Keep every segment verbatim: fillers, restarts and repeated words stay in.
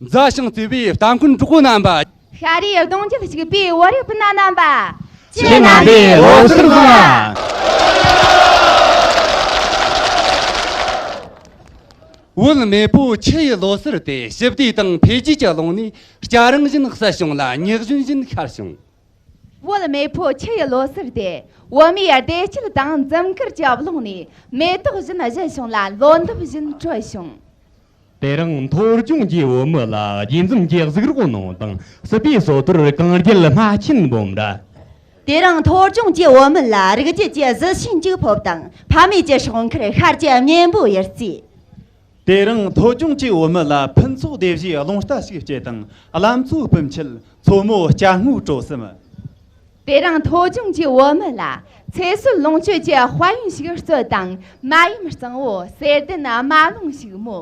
མཛའ་ཞིང་བརྩེ་བའི་རྟ་མགོན་གྲོགས་པོ་རྣམ་པ། ཤ་རུས་གདུང་རྒྱུད་གཅིག་པའི་བོད་རིགས་སྤུན་ཟླ་རྣམ་པ། ཁྱེད་རྣམ་པས་ལོ་གསར་བཟང་། བོད་མེས་པོ་ཁྱེད་ཡི་ལོ་གསར་དེ་ཞི་བདེ་དང་འཕེལ་རྒྱས་ཀྱི་ཀློང་ནས་སྐྱ་རེངས་བཞིན་གསལ་བྱུང་ལ་ཉི་གཞོན་བཞིན་ཤར་བྱུང་། བོད་མེས་པོ་ཁྱེད་ཡི་ལོ་གསར་དེ་བོད་མིའི་བདེ་སྐྱིད་དང་འཛུམ་དཀར་གྱི་ཀློང་ནས་མེ་ཏོག་བཞིན་བཞད་བྱུང་ལ་ལོ་འདབ་བཞིན་དྲོད་བྱུང་། དེ་རིང་ཐོ་ཅོང་གི་བོད་མི་ལ་དགྱེས་འཛུམ་གྱི་གཟུགས་རོགས་གནང་དང་། སྲིད་པའི་སོ་ཐོར་གངས་རྒྱལ་སྨྲ་ཆེན་འབུམ་ར། དེ་རིང་ཐོ་ཅོང་གི་བོད་མི་ལ་རིག་རྒྱུད་ཀྱི་གཟི་བྱིན་འཇུག་ཕོབ་དང་། ཕ་མེས་ཀྱི་སྲོག་མཁར་ཤར་གྱི་གཉེན་པོ་ཡི་རྩིས། དེ་རིང་ཐོ་ཅོང་གི་བོད་མི་ལ་ཕུན་ཚོགས་སྡེ་བཞིའི་རླུང་རྟ་ཞིག་བསྐྱེད་དང་། བླ་མཚོ་སྤུན་མཆེད་མཚོ་མོ་སྐྱ་སྔོ་དྲོ་གསུམ། དེ་རིང་ཐོ་ཅོང་གི་བོད་མི་ལ་ཚེ་སྲོད་ལོངས་སྤྱོད་ཀྱི་དཔལ་ཡོན་ཞིག་སྩོལ་དང་། མ་ཡུམ་གཙང་བོ་གསེར་ལྡན་རྨ་ཀླུང་ཞིག་མོ།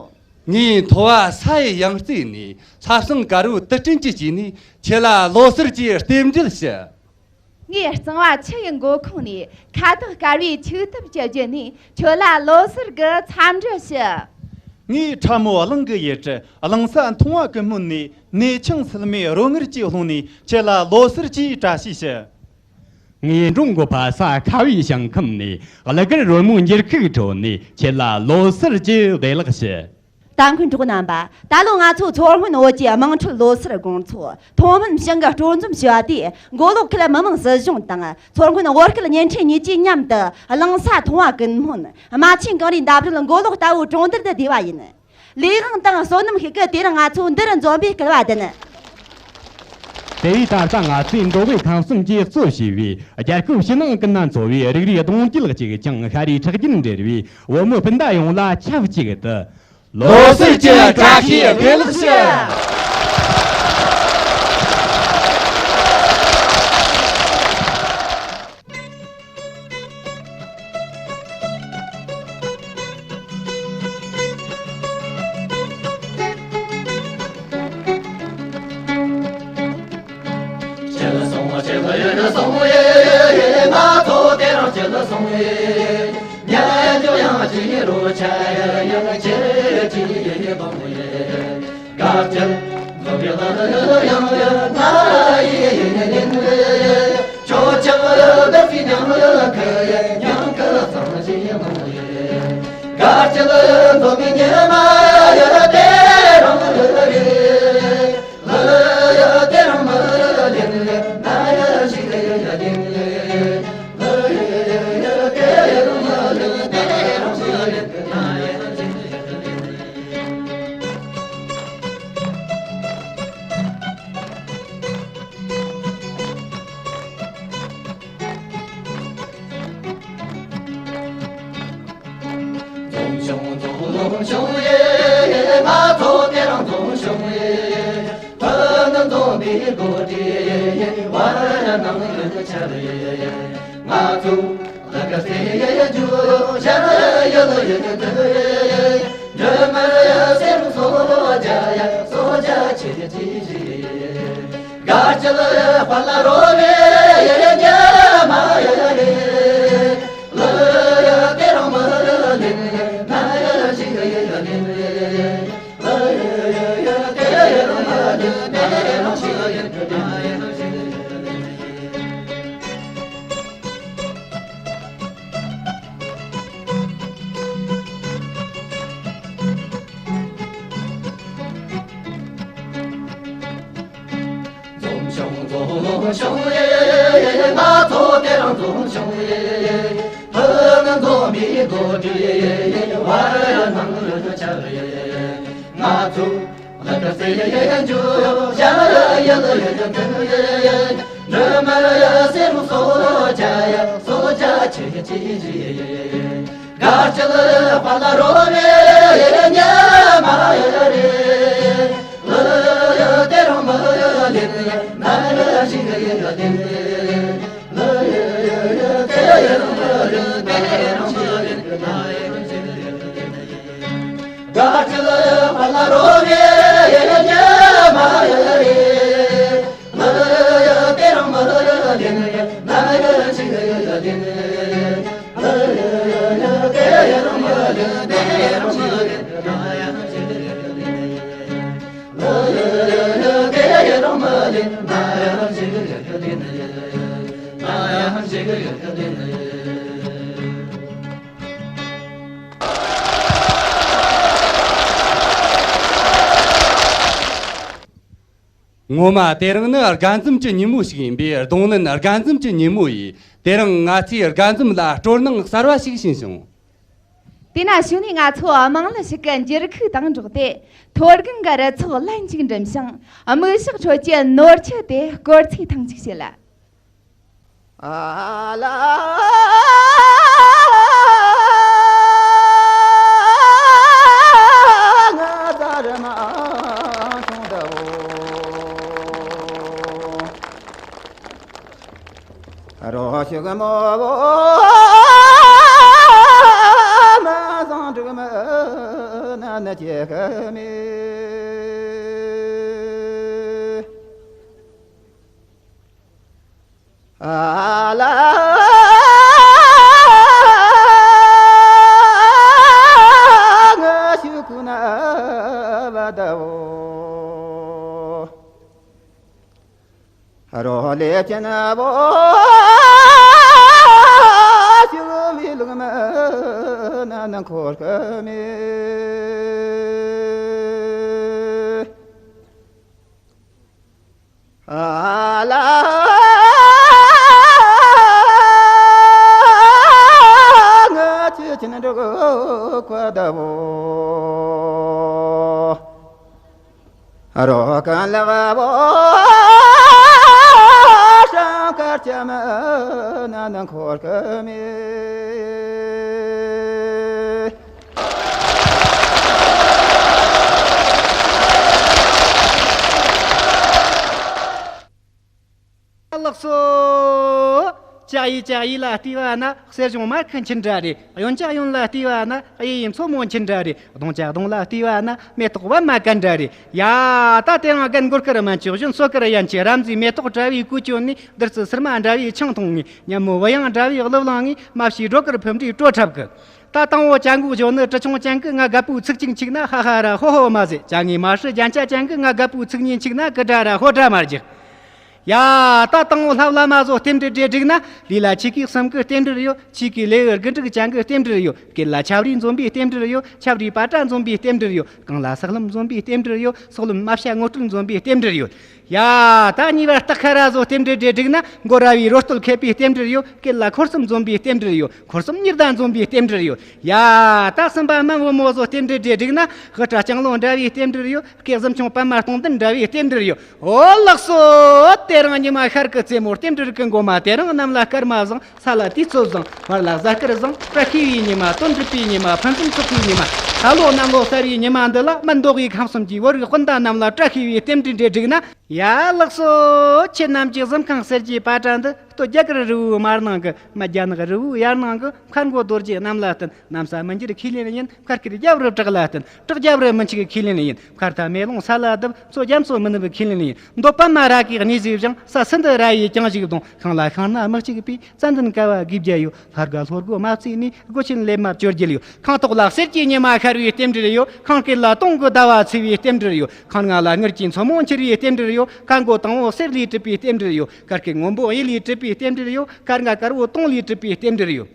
ངས་མཐོ་བ་ས་ཡི་ཡང་རྩེ་ནས། ལྷ་བྱང་དཀར་བོའི་དུར་སྐྲན་གྱི་དཀྱིལ་ནས། ཁྱེད་ལ་ལོ་གསར་གྱི་རྟེན་འབྲེལ་ཞུ། ངས་གཙང་བ་ཆུ་ཡི་མགོ་ཁུངས་ནས། ཁ་དོག་དཀར་བའི་ཆུ་ཐབ་ཀྱི་བརྒྱུད་ནས། ཁྱོད་ལ་ལོ་གསར་གྱི་འཚམས་འདྲི་ཞུ། ངས་ཁྲ་མོ་གླིང་གི་ཡུལ་གྲུ་གླིང་ས་མཐོང་བ་ཀུན་སྨོན་ནས། གནས་ཆུང་སིལ་མའི་རོལ་ངར་གྱི་ཀློང་ནས། ཁྱེད་ལ་ལོ་གསར་གྱི་བཀྲ་ཤིས་ཞུ། ངས་འབྲོང་དགོན་པ་ས་ཁ་བའི་ཞིང་ཁམས་ནས། གླུ་གར་རོལ་མོའི་འགྱུར་ཁུག་ཁྲོད་ནས། ཁྱེད་ལ་ལོ་གསར་གྱི་བདེ་ལེགས་ཞུ། རྟ་མགོན་གྲོགས་རྣམ་པ། ད་ལོ་ང་ཚོ་མཚོ་སྔོན་བོད་ཀྱི་དམངས་ཁྲོད་ལོ་གསར་དགོང་ཚོགས་ཐོག་མིན་ཞིང་གི་སྤྲོ་འཛོམས་ཞུ་བ་དེ། མགོ་ལོག་ཁུལ་མི་དམངས་སྲིད་གཞུང་དང་། མཚོ་སྔོན་བོད་སྐད་བརྙན་འཕྲིན་གཉིས་ཀྱིས་མཉམ་དུ་གླིང་ས་མཐོང་བ་ཀུན་སྨོན། རྨ་ཆེན་གངས་རིའི་འདབས་རོལ་མགོ་ལོག་རྟ་བོའི་གྲོང་རྡལ་དུ་བསྡུས་པ་ཡིན། ལས་དབང་དང་བསོད་ནམས་ཤིག་གིས་དེ་རིང་ང་ཚོ་འདིར་འཛོམས་པའི་སྐལ་བ་ལྡན། དེ་ཡིས་ད་ལྟ་ང་ཚོས་འགྲོ་བའི་ཁམས་གསུམ་གྱིས་གཙོ་བྱས་པའི་རྒྱལ་ཁབ་ཕྱི་ནང་ཀུན་ན་འཚོ་བའི་རིགས་རུས་གདུང་རྒྱུད་གཅིག་ཀྱང་ཤ་རུས་ཁྲག་རྒྱུད་འབྲེལ་བའི་བོད་མི་སྤུན་ཟླ་ཡོངས་ལ་ཆབས་ཅིག་ཏུ། ལོ་གསར་གྱི་བཀྲ་ཤིས་བདེ་ལེགས་ཞུ། ངོ་མ་དེ་རིང་ནི་དགའ་འཛུམ་གྱི་ཉིན་མོ་ཞིག་ཡིན་པས། གདོང་ལེན་དགའ་འཛུམ་གྱི་ཉིན་མོ་ཡིས། དེ་རིང་ང་ཚོས་དགའ་འཛུམ་ལ་སྤྲོ་སྣང་གསར་བ་ཞིག་བྱིན་བྱུང་། དེས་ན་གཞུག་ནས་ང་ཚོ་དམངས་གླུ་ཞིག་གི་འགྱུར་ཁུག་དང་འགྲོགས་ཏེ། མཐོ་སྒང་གི་རི་ཚོགས་ལན་གཅིག་འགྲིམ་ཞིང་། དམིགས་བཞག་ཁྲོད་ཀྱི་ནོར་ཁྱུ་དེ་སྐོར་ཚིག་ཐེངས་གཅིག་བྱེད་ལ། ཨ་ལ་ང་ད་ར་མ་ཆུང་ད་བོ། རོ་ཞིག་མོ་བོ་མ་བཟང་དྲུག་མ་ན་ན་ཅེ་ཁ་མེ། ཨ་ལ་ང་ཞུ་ཀུ་ན་བ་ད་བོ། རོ་ལེ་ཅན་བོ་ཞུ་བི་ལུག་མ་ན་ན་འཁོར་ཀ་མེ། ཨ་ལ་ང་ཆུ་ཆེན་འགྲོ་ཁ་ད་བོ། རོ་ཀན་ལ་བོ་ཧྲང་ཀར་ཆ་མ་ན་ན་འཁོར་ཀ་མེ། ལགས་སོ། ལྕགས་ཡོས་ལྕགས་ཡོས་ལ་བལྟས་པ་ན་གསེར་གཞོང་མར་ཁུ་འཕྱིན་འདྲ་རེད། གཡོན་ལྕགས་གཡོན་ལ་བལྟས་པ་ན་གཡས་གཡོན་མཚོ་མོ་འཕྱིན་འདྲ་རེད། གདོང་ལྕགས་གདོང་ལ་བལྟས་པ་ན་མེ་ཏོག་པད་མ་གན་འདྲ་རེད། ཡ། ད་དེ་རིང་རྒན་མགོ་དཀར་མན་ཆོག་གཞོན་སོ་དཀར་ཡན་ཆད། རབ་མཛེས་མེ་ཏོག་བཀྲ་བའི་གོས་གྱོན་ནས། བདུད་རྩི་སིལ་མ་འདྲ་བའི་ཆང་འཐུང་ངས། ཉ་མོ་བུ་ཡང་འདྲ་བའི་གླུ་བླངས་ངས། མ་བྱས་སྒྲོ་དཀར་ཕུབ་འདྲའི་བྲོ་འཁྲབ་གི། ད་དང་བོ་ཅ་འགོ་གཞོན་ནུ་གྲི་ཆུང་ཅན་གི་ང་རྒད་པོའི་ཚིག་ཅིག་འཆུག་ན་ཧ་ཧ་ར་ཧོ་ཧོ་མ་ཟེར། ཅ་ངའི་མ་སྲུ་རྒྱན་ཆ་ཅན་གི་ང་རྒད་པོའི་ཚིག་གཉིས་འཆུག་ན་ཀི་དྲ་ར་ཧོ་དྲ་མ་རྒྱག། ཡ། ད་དང་བོ་ལྷ་བླ་མ་བཟོ་རྟེན་འབྲེལ་འདྲེ་བསྒྲིགས་ན། ལུས་ལ་ཆས་གོས་གསུམ་གི་རྟེན་འབྲེལ་ཡོད། ཆས་གོས་ལེའུ་དགུ་འབྲུ་ཅན་གི་རྟེན་འབྲེལ་ཡོད། སྐེ་ལ་ཆབ་རིལ་འཛོམས་པའི་རྟེན་འབྲེལ་ཡོད། ཆབ་རིལ་པ་ཏྲ་འཛོམས་པའི་རྟེན་འབྲེལ་ཡོད། རྐང་ལ་སག་ལུམ་འཛོམས་པའི་རྟེན་འབྲེལ་ཡོད། སོག་ལུམ་མ་བྱ་ངོ་སྤྲོད་འཛོམས་པའི་རྟེན་འབྲེལ་ཡོད། ཡ། ད་གཉིས་པ་སྟག་ཁ་ར་བཟོ་རྟེན་འབྲེལ་འདྲེ་བསྒྲིགས་ན། མགོ་ར་བའི་རོ་སྟོད་མཁས་པའི་རྟེན་འབྲེལ་ཡོད། སྐེ་ལ་འཁོར་གསུམ་འཛོམས་པའི་རྟེན་འབྲེལ་ཡོད། འཁོར་གསུམ་གཉིས་ཟླ་འཛོམས་པའི་རྟེན་འབྲེལ་ཡོད། ཡ། ད་གསུམ་པ་མང་བོ་མོ་བཟོ་རྟེན་འབྲེལ་འདྲེ་བསྒྲིགས་ན། དབུ་སྐྲ་ལྕང་ལོ་འདྲ་བའི་རྟེན་འབྲེལ་ཡོད། སྐེ་གཟིམ་ཆུང་པད་མ་སྟོང་ལྡན་འདྲ་བའི་རྟེན་འབྲེལ་ཡོད། ཨོ་ལགས་སོ། དེ་རིང་ཉི་མ་ཤར་གི་རྩེ་མོ་རྟེན་འབྲེལ་གི་མགོ་མ། དེ་རིང་གནམ་ལ་སྐར་མ་བཟང་། ས་ལ་དུས་ཚོད་བཟང་། བར་ལ་གཟའ་སྐར་བཟང་། བཀྲ་ཤིས་པའི་ཉི་མ། དོན་འགྲུབ་པའི་ཉི་མ། ཕུན་སུམ་ཚོགས་པའི་ཉི་མ། ས་ལོ་གནམ་ལོ་གསར་བའི་ཉི་མ་འདི་ལ། སྨན་མདོ་དབུས་ཁམས་གསུམ་གྱི་བོད་རིགས་སྤུན་ཟླ་རྣམས་ལ་བཀྲ་ཤིས་པའི་རྟེན་འབྲེལ་འདྲེ་བསྒྲིགས་ན། ཡ་ལགས་སོ། ཁྱེད་རྣམས་ཀྱི་གཟིམ་ཁང་གསེར་གྱི་པ་ཏྲ་འདི། སྟོད་རྒྱ་གར་རི་བོའི་མར་ནང་གི། སྨད་རྒྱ་ནག་རི་བོའི་ཡར་ནང་གི། མཁར་མགོ་རྡོ་རྗེ་གནམ་ལ་བསྟན། གནམ་ས་མི་འགྱུར་ཁས་ལེན་ཡིན། མཁར་དཀར་རྒྱབ་རི་བྲག་ལ་བསྟན། བྲག་རྒྱབ་རི་མི་འཆུག་ཁས་ལེན་ཡིན། མཁར་མཐའ་མེ་ལོང་ས་ལ་བརྡིབས། མཚོ་རྒྱ་མཚོ་མི་ནུབ་ཁས་ལེན་ཡིན། མདོ་པད་མ་ར་གའི་གནས་སུ་བཞེངས། ས་སུ་འདི་ར་ཡིས་ཀྱང་ཞིག་གདོང་། ཤིང་ལ་ཤིང་སྣ་མི་གཅིག་པའི། ཙན་དན་ཀ་བ་དགུ་བརྒྱ་ཡོད། ལྷ་དགའ་ལྷོ་སྒོ་མ་བརྩིས་ནས། སྒོ་ཆེན་ལེབ་མ་བཅོ་བརྒྱད་ཡོད། ཁང་ཐོག་ལ་གསེར་གྱི་ཉི་མ་ཤར་བའི་རྟེན་འབྲེལ་ཡོད། ཁང་དཀྱིལ་ལ་སྟོང་གི་ཟླ་བ་འཚིར་བའི་རྟེན་འབྲེལ་ཡོད། ཁང་ལྔ་ལ་དངུལ་གྱི་མཚོ་མོ་འཁྱིལ་བའི་རྟེན་འབྲེལ་ཡོད། ཁ་མགོ་དང་པོ་གསེར་ལས་གྲུབ་པའི་རྟེན་འབྲེལ་ཡོད། ཁ་སྐེ་སྔོན་པོ་གཡུ་ལས་གྲུབ་པའི་རྟེན་འབྲེལ་ཡོད། ཁ་རྔ་དཀར་པོ་དུང་ལས་གྲུབ་པའི་རྟེན་འབྲེལ་ཡོད།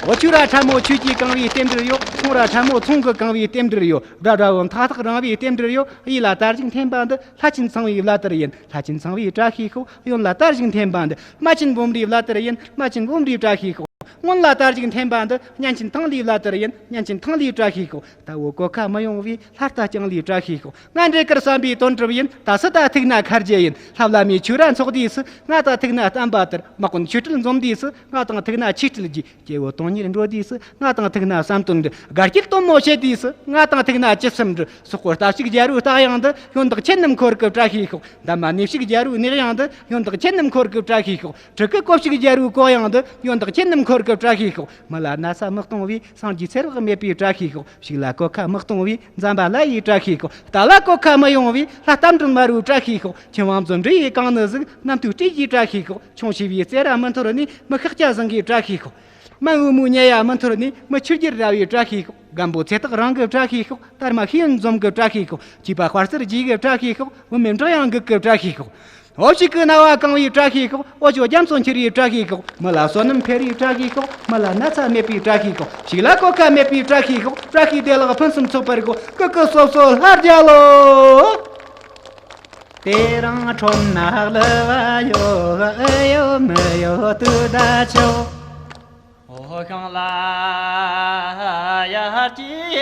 འོ། ཆུ་ར་ཁྲ་མོ་ཆུ་གིས་གང་བའི་རྟེན་འབྲེལ་ཡོད། ཚོང་ར་ཁྲ་མོ་ཚོང་གིས་གང་བའི་རྟེན་འབྲེལ་ཡོད། སྒྲ་སྒྲ་བོ་མཐའ་ཐག་རིང་བའི་རྟེན་འབྲེལ་ཡོད། གཡས་ལ་དར་ཞིང་འཐེན་པ་འདི། ལྷ་ཆེན་ཚངས་པའི་བླ་དར་ཡིན། ལྷ་ཆེན་ཚངས་པའི་བཀྲ་ཤིས་ཤོག། གཡོན་ལ་དར་ཞིང་འཐེན་པ་འདི། རྨ་ཆེན་འབུམ་རིའི་བླ་དར་ཡིན། རྨ་ཆེན་འབུམ་རིའི་བཀྲ་ཤིས་ཤོག། སྔོན་ལ་དར་ཞིང་འཐེན་པ་འདི། གཉན་ཆེན་ཐང་ལྷའི་བླ་དར་ཡིན། གཉན་ཆེན་ཐང་ལྷའི་བཀྲ་ཤིས་ཤོག། ད་འོ་གོ་ཁ་མི་ཡོང་བའི། ལྷ་རྟ་རྐྱང་ལྷའི་བཀྲ་ཤིས་ཤོག། ང་འདྲེ་དཀར་བསམ་པའི་དོན་གྲུབ་ཡིན། ད་སུ་ད་ཐུག་ན་ཁ་རྗེ་ཡིན། ལྷ་བླ་མའི་ཆོས་ར་འཚོགས་དུས་སུ། ང་དང་ཐུག་ན་བསྟན་པ་དར། དམག་དཔོན་ཆོས་སྲིད་འཛོམས་དུས་སུ། ང་དང་ཐུག་ན་ཆོས་སྲིད་རྒྱས། སྐྱེ་བོ་དོན་གཉེར་འགྲོ་དུས་སུ། ང་དང་ཐུག་ན་བསམ་དོན་འགྲུབ། དགའ་སྐྱིད་སྟོན་མོ་བྱེད་དུས་སུ། ང་དང་ཐུག་ན་ཅི་བསམ་འགྲུབ། སོག་པོ་རྟ་ཕྱུགས་རྒྱལ་པོའི་རྟ་གཡང་འདི། ཡོན་བདག་ཁྱེད་རྣམས་འཁོར་གི་བཀྲ་ཤིས་ཤོག། འདབ་མ་ནས་ཕྱུགས་རྒྱལ་པོའི་ནས་གཡང་འདི། ཡོན་བདག་ཁྱེད་རྣམས་འཁོར་གི་བཀྲ་ཤིས་ཤོག། ཕྲུ་གུ་ཀོ་ཕྱུགས་རྒྱལ་པོའི་ཀོ་གཡང་འདི། ཡོན་བདག་ཁྱེད་རྣམས་འཁོར་གི་བཀྲ་ཤིས་ཤོག། མི་ལ་ན་ཚ་མི་གཏོང་བའི། སངས་རྒྱས་ཚེ་དཔག་མེད་པའི་བཀྲ་ཤིས་ཤོག། ཕྱུགས་ལ་གོད་ཁ་མི་གཏོང་བའི། འཛམ་བུ་གླིང་ཡི་བཀྲ་ཤིས་ཤོག། རྟ་ལ་གོད་ཁ་མི་ཡོང་བའི། ལྷ་རྟ་མགྲིན་དམར་པོའི་བཀྲ་ཤིས་ཤོག། ཆུ་དབང་འཛོམས་འབྲི་ཡི་གངས་ནི་ཟིག། གནམ་དུས་སྤྲེལ་གྱི་བཀྲ་ཤིས་ཤོག། ཆུང་ཤེས་པའི་རྩེ་ར་མི་འཐོར་ནས། མི་ཤཱཀྱ་ཟངས་ཀྱི་བཀྲ་ཤིས་ཤོག། སྨན་འོལ་མོའི་ཉལ་ཡ་མི་འཐོར་ནས། མི་ཆོས་རྒྱལ་ར་བའི་བཀྲ་ཤིས་ཤོག། སྒམ་པོ་ཚེ་ཐག་རིང་གི་བཀྲ་ཤིས་ཤོག། དར་མ་ཤེས་ཡོན་འཛོམས་གི་བཀྲ་ཤིས་ཤོག། བྱིས་པ་དཔའ་རྩལ་རྒྱས་གི་བཀྲ་ཤིས་ཤོག། བུད་མེད་འབྲོག་གཡང་འགུག་གི་བཀྲ་ཤིས་ཤོག། འོ་ཞིག་གི་རྣ་བ་གང་བའི་བཀྲ་ཤིས་ཤོག་འོ་ཞོ་རྒྱ་མཚོ་འཁྱིལ་བའི་བཀྲ་ཤིས་ཤོག་མི་ལ་བསོད་ནམས་འཕེལ་བའི་བཀྲ་ཤིས་ཤོག་མི་ལ་ན་ཚ་མེད་པའི་བཀྲ་ཤིས་ཤོག་ཞིག་ལ་གོད་ཁ་མེད་པའི་བཀྲ་ཤིས་ཤོག་བཀྲ་ཤིས་བདེ་ལེགས་ཕུན་སུམ་ཚོགས་པར་གོ་ཀི་ཀི་སོ་སོ་ལྷ་རྒྱལ་ལོ། དེ་རིང་ཁྲོམ་ན་གླུ་བ་ཡོད་ཨེ་ཡོད་མི་ཡོད་དུ་ད་ཆོག་འོ་ཤང་ལ་ཡར་གྱིས།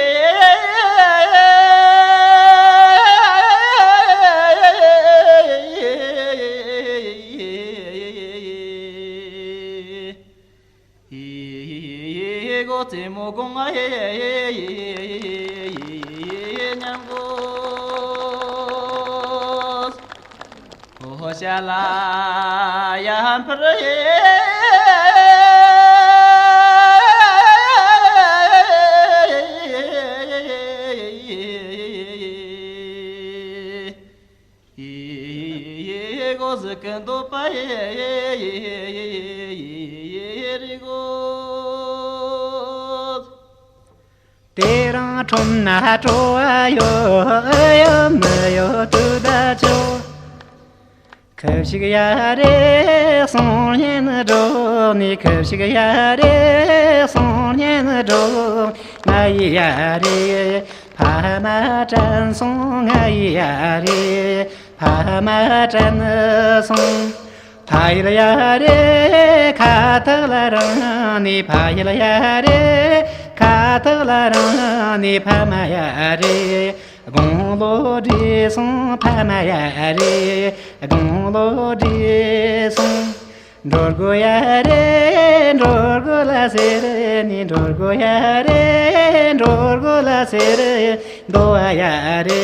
ཡེ་གོ་རྩེ་མོ་དགོང་ང་ཡེ་ཉང་གོ་ཧོ་ཤ་ལ་ཡ་འཕུར་ཡེ། ཡེ་གོ་ཟི་ཀི་འདོད་པ་ཡེ་རི་གོ། དེ་རིང་ཁྲོམ་ན་སྤྲོ་བ་ཡོད་ཨེ་ཡོད་མི་ཡོད་དུ་ད་ཆོག་ཁབ་ཞིག་ཡ་རེ་སོང་ཉན་འགྲོ་ནི་ཁབ་ཞིག་ཡ་རེ་སོང་ཉན་འགྲོ་ང་ཡི་ཡ་རེ་ཕ་མ་དྲན་སོང་ང་ཡི་ཡ་རེ་ཕ་མ་དྲན་སོང་། ཕ་ཡུལ་ཡ་རེ་ཁ་ཐག་ལ་རིང་ནི་ཕ་ཡུལ་ཡ་རེ་ཁ་ཐག་ལ་རིང་ནི་ཕ་མ་ཡ་རེ་དགུང་ལོ་བགྲེས་སོང་ཕ་མ་ཡ་རེ་དགུང་ལོ་བགྲེས་སོང་། འགྲོ་དགོས་ཡ་རེ་འགྲོ་དགོས་ལ་ཟེར་ནི་འགྲོ་དགོས་ཡ་རེ་འགྲོ་དགོས་ལ་ཟེར་འདོ་བ་ཡ་རེ།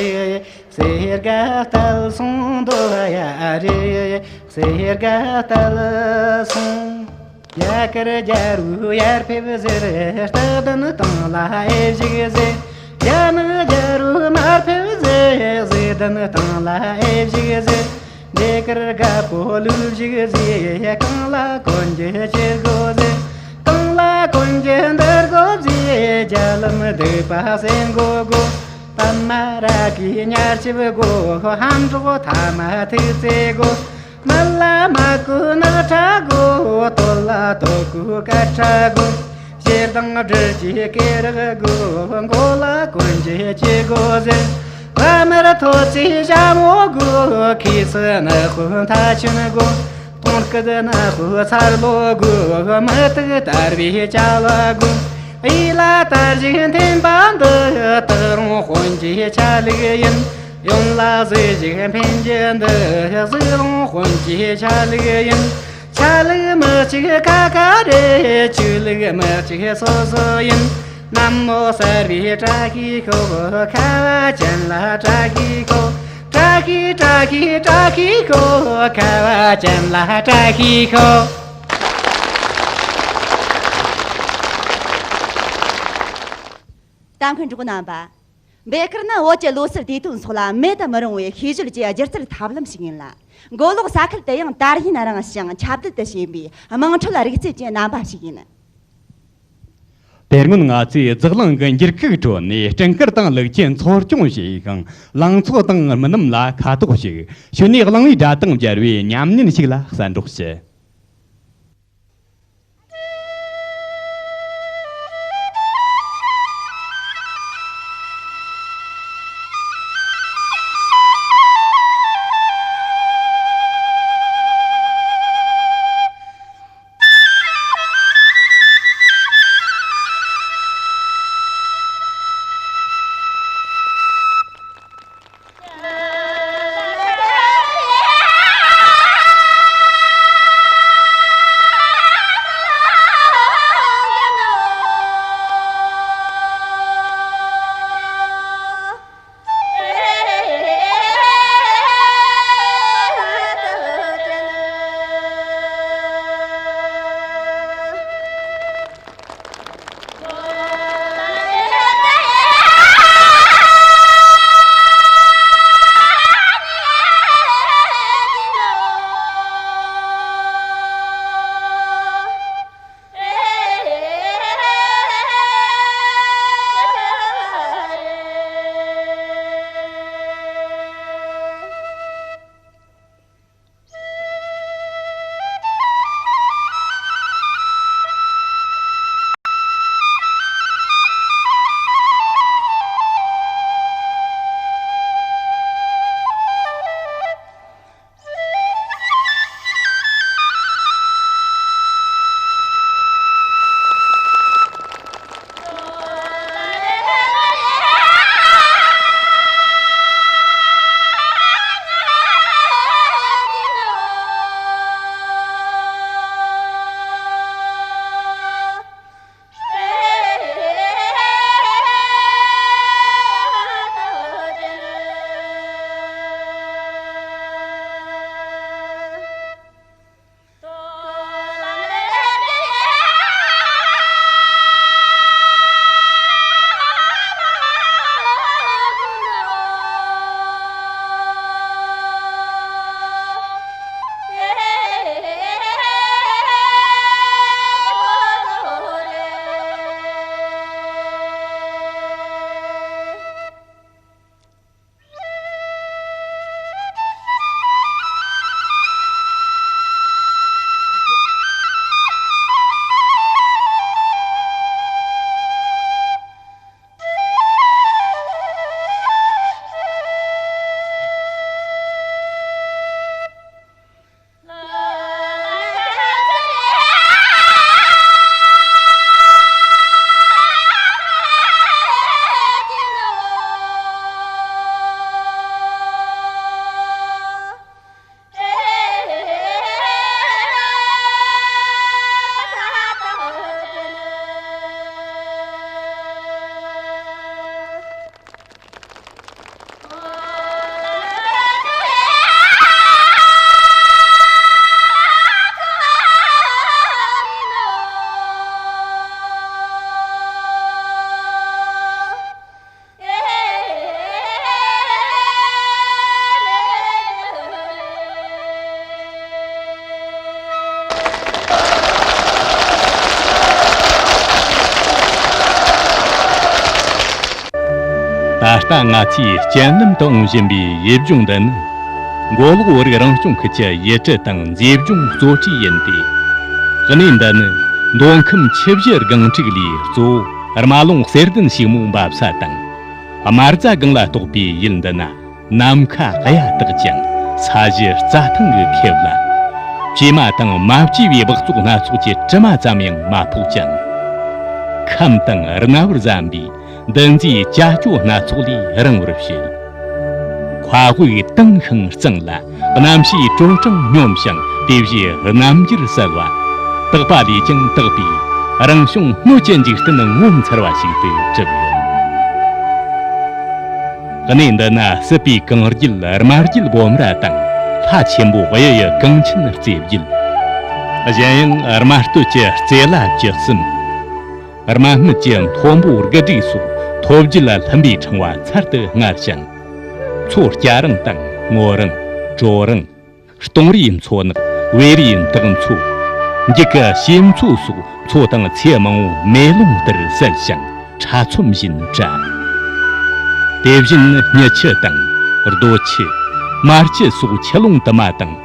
གསེར་ག་བལྟས་སོང་འདོ་བ་ཡ་རེ། གསེར་ག་བལྟས་སོང་། ཡ་གར་རྒྱལ་རུ་ཡར་ཕེབས་ཟེར། སྟག་ལྡན་སྟེང་ལ་ཨེ་བཞུགས་ཟེར། རྒྱ་ནག་རྒྱལ་རུ་མར་ཕེབས་ཟེར། གཟིག་ལྡན་སྟེང་ལ་ཨེ་བཞུགས་ཟེར། འདྲེ་དཀར་རྒད་པོ་ལུག་བཞུགས་ཟེར། གང་ལ་གོན་རྒྱུ་ཅི་དགོས་ཟེར། གང་ལ་གོན་རྒྱུ་འདི་དགོས་ཟེར། རྒྱ་ལམ་སྡིག་པ་སེལ་དགོས་དགོས། པདྨ་རཱ་གའི་ཉ་ཆིབས་དགོས། ལྷམ་སྒྲོག་ཐ་མ་ཐུག་རྩེ་དགོས། མི་ལ་མ་གོས་ནག་ཁྲ་དགོས། སྟོད་ལ་སྟོད་གོས་དཀར་ཁྲ་དགོས། ཞེ་སྡང་སྦྲུལ་གྱི་སྐེ་རགས་དགོས། མགོ་ལ་གོན་རྒྱུ་ཅི་དགོས་ཟེར། བ་དམར་ཐོད་ཚེ་ཞྭ་མོ་དགོས། ཁོས་སུ་ནག་པོའི་མཐའ་ཆུན་དགོས། གདོང་སྐུ་ནག་པོའི་ཚར་ལོ་དགོས། མུ་ཏིག་དར་བའི་ཅ་ལག་དགོས། གཡས་ལ་དར་ཞིང་འཐེན་པ་འདི་སྟག་རོང་དཔོན་གྱི་ཆ་ལུགས་ཡིན། གཡོན་ལ་གཟིག་ཞིང་འཕེན་རྒྱུ་འདི་གཟིག་རོང་དཔོན་གྱི་ཆ་ལུགས་ཡིན། ཆ་ལུགས་མི་གཅིག་ཁ་ཁ་རེད། ཆོས་ལུགས་མི་གཅིག་སོ་སོ་ཡིན། གནམ་ལོ་གསར་བའི་བཀྲ་ཤིས་ཤོག་ཁ་བ་ཅན་ལ་བཀྲ་ཤིས་ཤོག་བཀྲ་ཤིས་བཀྲ་ཤིས་བཀྲ་ཤིས་ཤོག་ཁ་བ་ཅན་ལ་བཀྲ་ཤིས་ཤོག་ད་མཁན་གྲོགས་རྣམ་པ། འབད་ཁུར་ནི་བོད་ཀྱི་ལོ་སར་དུས་སྟོན་སོགས་ལ་མེད་དུ་མི་རུང་བའི་ཤེས་ཡོན་གྱི་སྒྱུ་རྩལ་ཐབས་ལམ་ཞིག་ཡིན་ལ། མགོ་ལོག་ས་ཁུལ་དུ་ཡང་དར་ཡུན་རིང་ཞིང་ཁྱབ་གདལ་དུ་ཕྱིན་པའི་དམངས་ཁྲོད་རིག་རྩལ་གྱི་རྣམ་པ་ཞིག་ཡིན། དེ་སྔོན་ང་ཚོས་རྫོགས་གླིང་གི་འགྱུར་ཁུག་ཁྲོད་ནས་སྤྲིན་དཀར་དང་ལུག་ཁྱུ་འཚོ་སྐྱོང་བྱས་ཤིང་། ལང་ཚོ་དང་རྨི་ལམ་ལ་ཁ་དོག་ཞིག་ཞུ་ནས་གླིང་བུའི་སྒྲ་དང་མཇལ་བའི་ཉམས་ཉིན་ཞིག་ལ་གསན་རོགས་ཞུ། ད་ང་ཚོས་སྤྱན་ལམ་དུ་འོང་བཞིན་པའི་ཡུལ་ལྗོངས་འདི་ནི། མགོ་ལོག་བོད་རིགས་རང་སྐྱོང་ཁུལ་གྱི་ཡུལ་གྲུ་དང་མཛེས་ལྗོངས་གཙོ་གྲས་ཡིན་ཏེ། གནས་འདི་ནི་མདོ་ཁམས་ཆུ་བཞི་སྒང་དྲུག་ལས་གཙོ་བོ་རྨ་ཀླུང་གསེར་ལྡན་ཕྱུག་མོ་འབབ་ས་དང་། རྨ་རྫ་སྒང་ལ་གཏོགས་པའི་ཡུལ་འདི་ན། ནམ་མཁའ་གཡའ་དག་ཅིང་ས་གཞི་རྩྭ་ཐང་གིས་ཁེབས་ལ། བྱེ་མ་དང་མ་བྱེ་བའི་སྦགས་བཙོག་སྣ་ཚོགས་ཀྱི་དྲི་མ་ཙམ་ཡང་མ་ཕོག་ཅིང་། ཁམས་དང་རྣ་བར་གཟན་པའི་འདུ་འཛིའི་ཅ་ཅོ་སྣ་ཚོགས་ལས་རིང་བར་བྱེད། མཁའ་དབུགས་དྭངས་ཤིང་གཙང་ལ། གནམ་གཤིས་དྲོ་གྲང་སྙོམས་ཤིང་། དེ་བཞིན་རྣམ་འགྱུར་གསལ་བ། དག་པ་ལས་ཀྱང་དག་པའི་རང་བྱུང་སྣོད་ཀྱི་འཇིག་རྟེན་ངོ་མཚར་བ་ཞིག་ཏུ་གྲུབ་ཡོད། གནས་འདི་ན་སྲིད་པའི་གངས་རྒྱུད་རྨ་རྒྱུད་སྦོམ་ར་དང་། ལྷ་ཆེན་པོ་གཡུ་ཡི་གངས་ཆེན་རྩེ་བརྒྱད། གཞན་ཡང་རྨ་སྟོད་ཀྱི་རྩེ་ལ་བཅུ་གསུམ། རྨ་སྨད་ཀྱི་མཐོན་པོ་དགུ་སྒྲིག་སོགས་ཐོད་བརྒྱད་ལ་ལྷུན་པོའི་ཕྲེང་བ་ཚར་དུ་དངར་ཞིང་། མཚོ་སྐྱ་རིང་དང་སྔོ་རིང་། དྲོ་རིང་། སྟོང་རིའི་མཚོ་ནག། བེ་རིའི་སྟག་མཚོ། འགྱིག་གི་ཤེལ་མཚོ་སོགས་མཚོ་དང་ཚེ་མང་བོ་མེ་ལོང་ལྟར་གསལ་ཞིང་ཁྲ་ཚོམ་བཞིན་བཀྲ། དེ་བཞིན་སྨྱུ་ཆུ་དང་རྡོ་ཆུ། དམར་ཆུ་སོགས་ཆུ་ཀླུང་དུ་མ་དང་།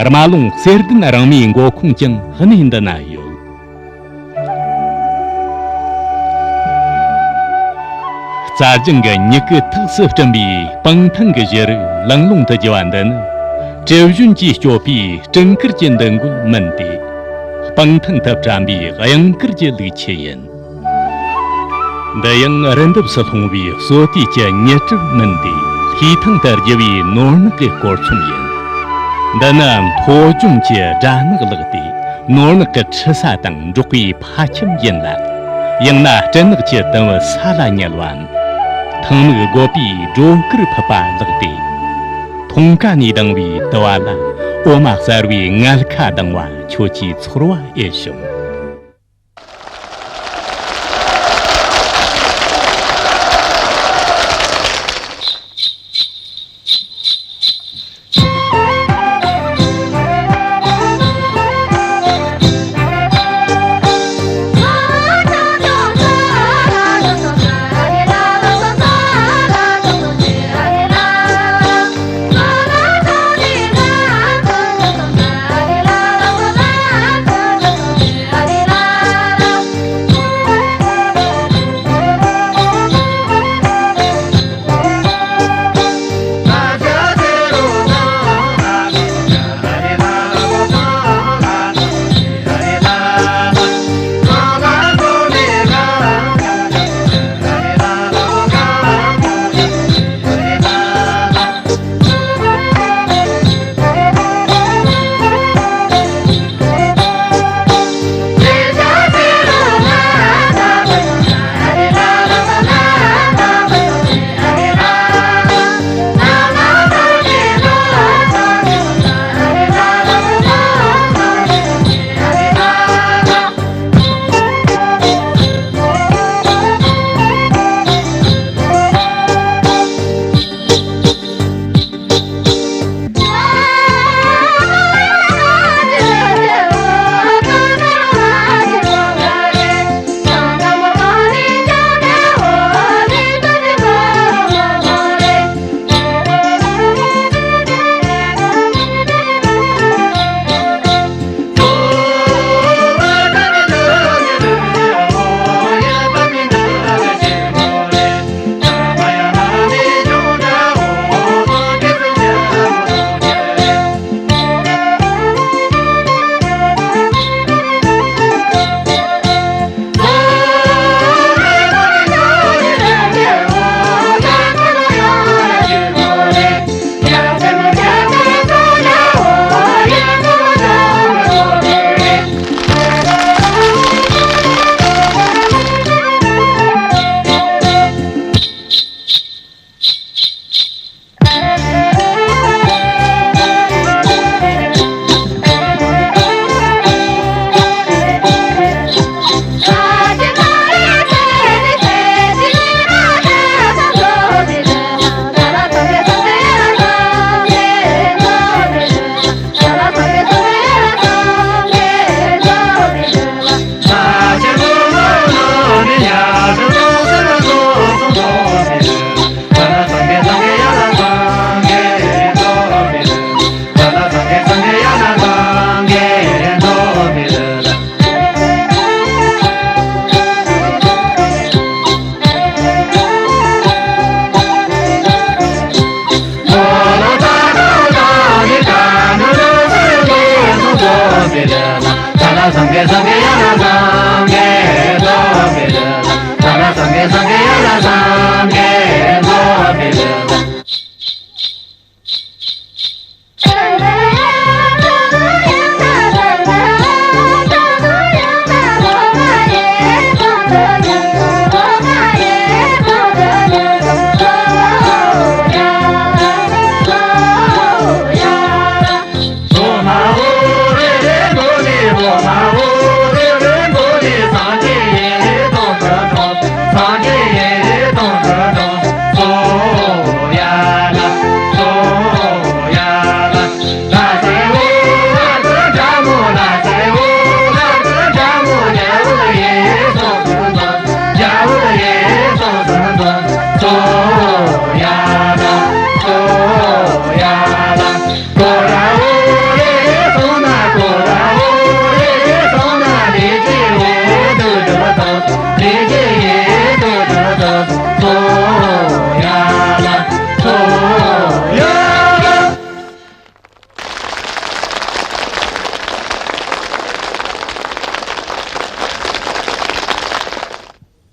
རྨ་ཀླུང་གསེར་ལྡན་རང་མོས་མགོ་ཁུངས་ཀྱང་གནས་འདི་ན་ཡོད། རྩྭ་ལྗང་གི་མྱུ་གུ་ཐགས་སུ་སྤྲིན་པའི་སྤང་ཐང་གི་བཞུར་རིས་ལང་ལོང་དུ་རྒྱུ་བ་འདི་ནི། དྲི་བཞོན་གྱིས་སྐྱོབ་པའི་སྤྲིན་དཀར་གྱི་འདུ་འགོད་མིན་ཏེ། སྤང་ཐང་དུ་བཀྲམ་པའི་གཡང་དཀར་གྱི་ལུག་ཁྱུ་ཡིན། འདི་ཡང་རི་འདབས་སུ་ལྷུང་བའི་སོ་ཏིའི་ཉི་སྒྲིབ་མིན་ཏེ། ལྷའི་ཐང་དུ་རྒྱུ་བའི་ནོར་ནག་གི་སྐོར་ཚོམ་ཡིན། འདི་ནི་མཐོ་ལྗོངས་ཀྱི་སྦྲ་ནག་ལགས་ཏེ། ནོར་ནག་གི་ཁྲི་ས་དང་འབྲོག་པའི་ཕ་ཁྱིམ་ཡིན་ལ། ཡང་ན་སྤྲིན་ནག་གི་དུམ་བུ་ས་ལ་ཉལ་བའམ། ཐང་མིག་དགོད་པའི་སྒྲོ་སྐུར་ཕུབ་པ་ལགས་ཏེ། མཐོང་ཀ་ནས་ལྡང་བའི་དུ་བ་ལ། འོ་མ་གསར་བའི་ངལ་ཁ་ལྡང་བ། ཁྱོད་ཀྱིས་ཚོར་བ་ཨེ་བྱུང་།